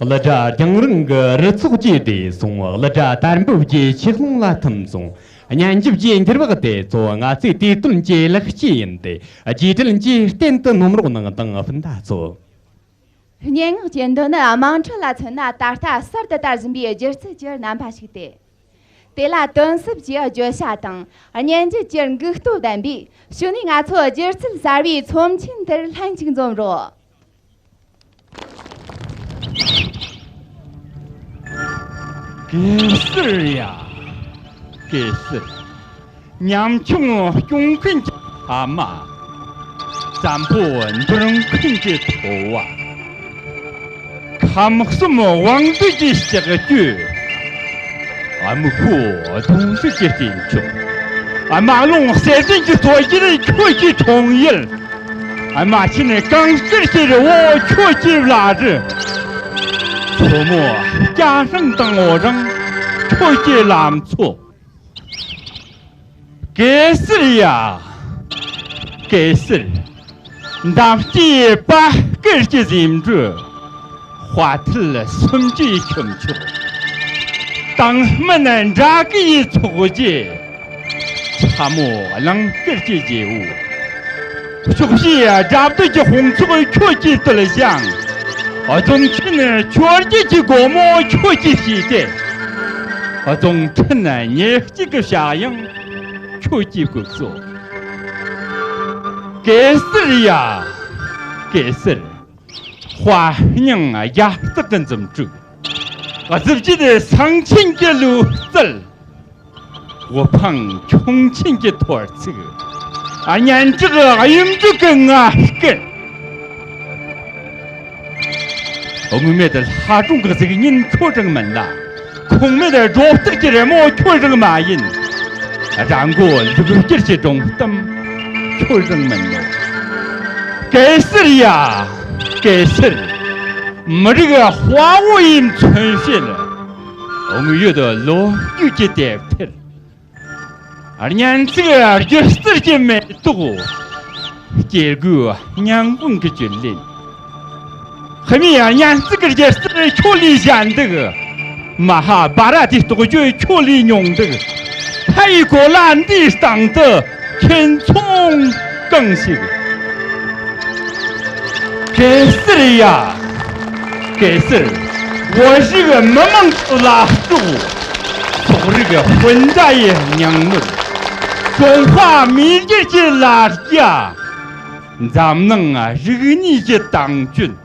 གླུ་སྒྲ་རྒྱང་རིང་གི་རི་ཚོགས་ཀྱིས་བསྡུས་སོང་། གླུ་སྒྲ་དར་འབུབ་ཀྱི་ཆུ་ཀླུང་ལ་ཐིམ་སོང་། སྙན་འཇེབས་ཀྱི་འགྱུར་བག་དེ་ཚོ་ང་ཚོའི་དུས་སྟོན་གྱི་ལེགས་སྐྱེས་ཡིན་ཏེ། རྗེས་དྲན་གྱི་རྟེན་དུ་སྣོམ་རོགས་གནང་དང་། སྤུན་ཟླ་ཚོ། སྙན་ངག་ཅན་འདི་ནི་དམངས་ཁྲོད་ལ་མཚོན་ན་ད་ལྟ་གསར་དུ་དར་བཞིན་པའི་སྒྱུ་རྩལ་གྱི་རྣམ་པ་ཞིག་སྟེ། དེ་ལ་དོན་གསུམ་གྱི་བརྗོད་བྱ་དང་སྙན་འཇེབས་ཀྱི་འགུག་སྟོབས་ལྡན་པས། གཞུག་ནས་ང་ཚོ་སྒྱུ་རྩལ་གསར་བའི་ཚོམས་ཆེན་དེར་ལྷན་ཅིག་འཛོམས་རོགས། གེ་སར་ཡ། གེ་སར། ཉམ་ཆུང་སྐྱོང་མཁན་གྱི་ཕ་མ། བཙན་པོ་འདུལ་མཁན་གྱི་ཐོ་བ། ཁམས་གསུམ་དབང་སྡུད་ཀྱི་ལྕགས་ཀྱུ། དམུ་ཤོག་གདོང་རིས་ཀྱི་རྟེན་མཆོག། དམར་ལོང་གསེར་ལྡན་གྱི་སྟོད་རྒྱུད་ཁྱོད་ཀྱི་འཁྲུངས་ཡུལ། དམར་ཆེན་གངས་དཀར་གྱི་རི་བོ་ཁྱོད་ཀྱི་བླ་རི། མཚོ་མོ་སྐྱ་རེངས་དང་འོ་རེངས་ཁྱོད་ཀྱི་ལམ་མཚོ། གེ་སར་ཡ། གེ་སར། འདམ་སྐྱེས་པད་དཀར་གྱི་ཟེའུ་འབྲུ། དཔའ་ཐུལ་སུམ་བརྒྱའི་ཁྱུ་མཆོག། དང་སྨན་འདྲ་གི་ཡི་ཚོགས་རྗེ། ཚ་མོ་གླིང་དཀར་གྱི་རྗེ་བོ། ཕྱོགས་བཞིའི་དགྲ་བདུད་ཀྱི་དཔུང་ཚོགས་ཁྱོད་ཀྱིས་བཏུལ་ཞིང་། རྫོང་ཆེན་ཆོས་རྒྱལ་གྱི་སྒོ་མོ་ཁྱོད་ཀྱིས་ཕྱེས་ཏེ། རྫོང་ཕྲན་ཉེར་གཅིག་གི་བྱ་གཡང་ཁྱོད་ཀྱིས་བཀོད་སོ། གེ་སར་ཡ། གེ་སར། དཔའ་སྙིང་རྒྱ་སྟག་གི་འཛུམ་དྲུག། གཟི་བརྗིད་སེང་ཆེན་གྱི་ལུས་རྩལ། དབུ་འཕང་ཁྱུང་ཆེན་གྱི་ཐོར་ཚུགས། སྙན་གྲགས་གཡུ་འབྲུག་གི་ངར་སྐད། དངོས་མེད་ལྷ་སྒྲུང་གི་གཟུགས་བརྙན་ཁྱོད་རང་མིན་ལ། ཁུངས་མེད་སྒྲོ་བཏགས་ཀྱི་རི་མོ་ཁྱོད་རང་མ་ཡིན། ར་མགོ་ལུག་སྒྱུར་གྱི་སྒྲུང་གཏམ་ཁྱོད་རང་མིན་ནོ། གེ་སར་ཡ། གེ་སར། མི་རིགས་དཔའ་བོ་ཡི་མཚོན་བྱེད། དངོས་ཡོད་ལོ་རྒྱུས་ཀྱི་དེབ་ཐེར། སྙན་ཚིག་སྒྱུ་རྩལ་གྱི་མེ་ཏོག། སྐྱེ་དགུའི་སྙན་དབང་གི་བཅུད་ལེན། ཧི་མའི་སྙན་ཚིག་གི་སྒྱུ་རྩལ་ཁྱོད་ལས་གཞན་འདུག། མ་ཧཱ་བྷ་ར་ཏའི་རྟོགས་བརྗོད་ཁྱོད་ལས་ཉུང་འདུག། ལྷ་ཡི་གོ་ལ་འདིའི་སྟེང་དུ་ཁྱེད་མཚུངས་གང་ཞིག། གེ་སར་ཡ། གེ་སར། བོད་རིགས་མི་དམངས་ཀྱི་བླ་སྲོག། སོག་རིགས་སྤུན་ཟླ་ཡི་སྙིང་ནོར། ཀྲུང་ཧྭ་མི་རྒྱུད་ཀྱི་ལ་རྒྱ། འཛམ་གླིང་རིག་གནས་ཀྱི་དེང་སྐྱོན།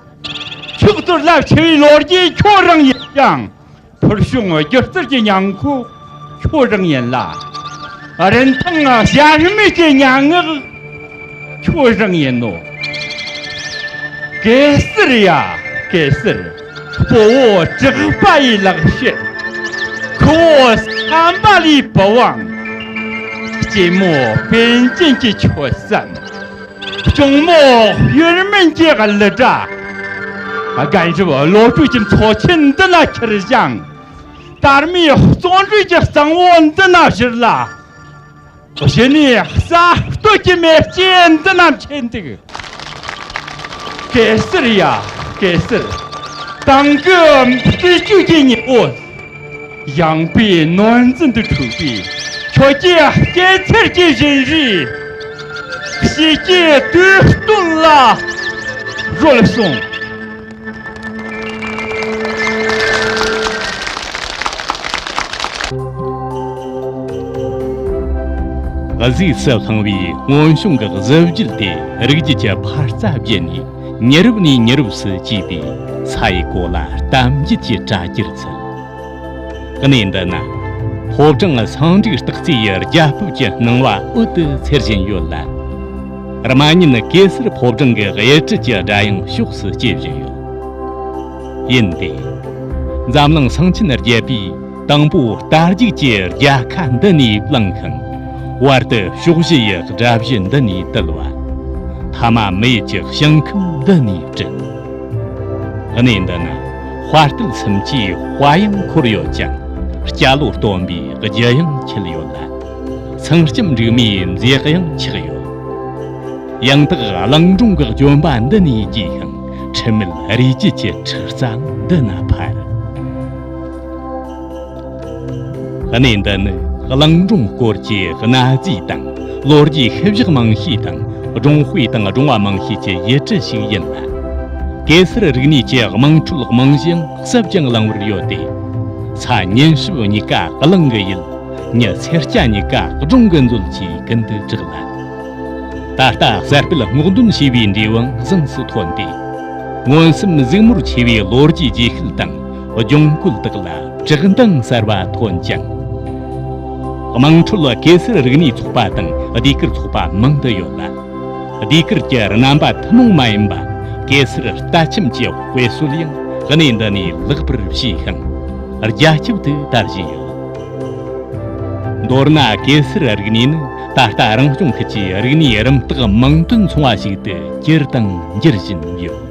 ཕྱོགས་དུར་ལ་འཆི་བའི་ལོ་རྒྱུས་ཁྱོད་རང་ཡིན་ཀྱང་། ཕུལ་བྱུང་སྒྱུ་རྩལ་གྱི་ཉིང་ཁུ་ཁྱོད་རང་ཡིན་ལ། རིན་ཐང་གཞལ་མེད་ཀྱི་སྙན་ངག་ཁྱོད་རང་ཡིན་ནོ། གེ་སར་ཡ། གེ་སར། སྤོ་བོ་གྲགས་པ་ཡི་ལག་ཕྱིས། ཁུ་བོ་བསམ་པ་ལས་བུ་དབང་། སྐྱེས་མོ་པཎ་ཆེན་གྱི་ཆོས་སེམས། གཅུང་མོ་གཡེར་མེད་ཀྱི་གླུ་སྒྲ། རྒན་རབས་བློ་གྲོས་ཀྱི་མཚོ་ཆེན་འདི་ན་ཁྱེར་ཞིང་། དར་མའི་བརྩོན་འགྲུས་ཀྱི་གཙང་བོ་འདི་ན་བཞུར་ལ། གཞི་ནས་གསར་གཏོད་ཀྱི་མེ་ལྕེ་འདི་ན་མཆེད་འདུག། གེ་སར་ཡ། གེ་སར། དེང་གི་བདེ་སྐྱིད་ཀྱི་ཉི་འོད། ཡངས་པའི་ནོར་འཛིན་དུ་འཁྲུགས་པའི་ཁྱོད་ཀྱི་སྐྱེད་ཚལ་གྱི་བཞིན་རས། ཞི་རྒྱས་དུས་སྟོན་ལ་རོལ་སོང་། གཟུགས་སུ་བསླངས་པའི་སྔོན་བྱུང་གི་གཟི་བརྗིད་དེ་རིགས་རྒྱུད་ཀྱི་འཕར་རྩ་བརྒྱུད་ནས་ཉེ་རབས་ནས་ཉེ་རབས་སུ་གྱེས་པའི་ས་ཡི་གོ་ལ་གཏམ་རྒྱུད་ཀྱི་གྲ་རྒྱར་ཚུད། གནས་འདི་ན་ཕོ་བྲང་སང་འགྲིག་སྟག་རྩེ་ཡི་རྒྱ་ཕིབས་ཀྱི་སྣང་བ་འོད་དུ་འཚེར་བཞིན་ཡོད་ལ། རྨ་ཉིན་གེ་སར་ཕོ་བྲང་གི་གཡུ་སྤྲུལ་གྱི་སྒྲ་དབྱངས་ཕྱོགས་སུ་སྐྱེ་བཞིན་ཡོད། ཡིན་ཏེ། འཛམ་གླིང་སེང་ཆེན་རྒྱལ་པོས་དང་པོ་རྟ་རྒྱུག་གི་རྒྱལ་ཁ་འདི་ནས་བླངས་ཤིང་། བར་དུ་ཕྱོགས་བཞི་ཡི་དགྲ་བཞི་འདི་ནས་བཏུལ་བ། ཐ་མ་མི་ཡུལ་གྱི་ཞིང་ཁམས་འདི་ནས་བསྐྲུན། གནས་འདི་ན་དཔའ་རྟུལ་སུམ་ཅུའི་དཔལ་དབྱངས་འཁོར་ཡོད་ཅིང་། སྐྱ་ལོ་སྟོན་པའི་རྒྱུ་དབྱངས་འཁྱིལ་ཡོད་ལ། ཚངས་སྐྱེམས་འབྲུག་མའི་མཛེས་དབྱངས་ཆགས་ཡོད། ཡང་དག་གླིང་སྒྲུང་གི་ལྗོན་པ་འདི་ནས་སྐྱེས་ཤིང་ འཁྲུལ་མེད་རིགས་རྒྱུད་ཀྱི་འཁྲུག་རྩ་འདི་ན་འཕར། གནས་འདི་ནི་གླིང་སྒྲུང་སྐོར་གྱི་གནའ་རྫས་དང་ལོ་རྒྱུས་ཤུལ་བཞག་མང་ཤོས་དང་སྒྲུང་དཔེ་དང་སྒྲུང་བ་མང་ཤོས་ཀྱི་ཡུལ་གྲུ་ཞིག་ཡིན་ལ། གེ་སར་རིག་གནས་ཀྱི་དམངས་ཁྲོད་རྨང་གཞི་ཡང་ཟབ་ཅིང་བླང་བར་ཡོད་དེ། ས་ཉིན་སྲིབ་གཉིས་ཀ་གླིང་གི་ཡུལ། ཉི་ཚེར་སྐྱ་གཉིས་ཀ་སྒྲུང་གི་མཛོད་ཅེས་ཀུན་ཏུ་གྲགས་ལ། ད་ལྟ་གསར་སྤེལ་སྔོག་འདོན་བྱས་པའི་འབྲས་བུའང་གཟེངས་སུ་ཐོན་ཏེ། མངོན་སུམ་གཟིགས་མོར་ཆེ་བའི་ལོ་རྒྱུས་རྗེས་ཤུལ་དང་ལྗོངས་བཀོད་དག་ལ་བཀྲག་མདངས་གསར་བ་ཐོན་ཅིང་། དམངས་ཁྲོད་གེ་སར་རིག་གནས་ཚོགས་པ་དང་ཟློས་གར་ཚོགས་པ་མང་དུ་ཡོད་ལ། ཟློས་གར་གྱི་རྣམ་པ་ཐུན་མོང་མ་ཡིན་པ་གེ་སར་རྟ་ཁྱིམ་གྱི་དཔེ་སྲོལ་ཡང་གནས་འདི་ནས་ལེགས་པར་བཤད་ཤིང་རྒྱ་ཁྱབ་ཏུ་དར་བཞིན་ཡོད། མདོར་ན་གེ་སར་རིག་གནས་ནི་ད་ལྟ་རང་སྐྱོང་ཁུལ་གྱི་རིག་གནས་རིམ་སྟེགས་མིང་དོན་མཚུངས་པ་ཞིག་ཏུ་གྱུར་དང་འགྱུར་བཞིན་ཡོད།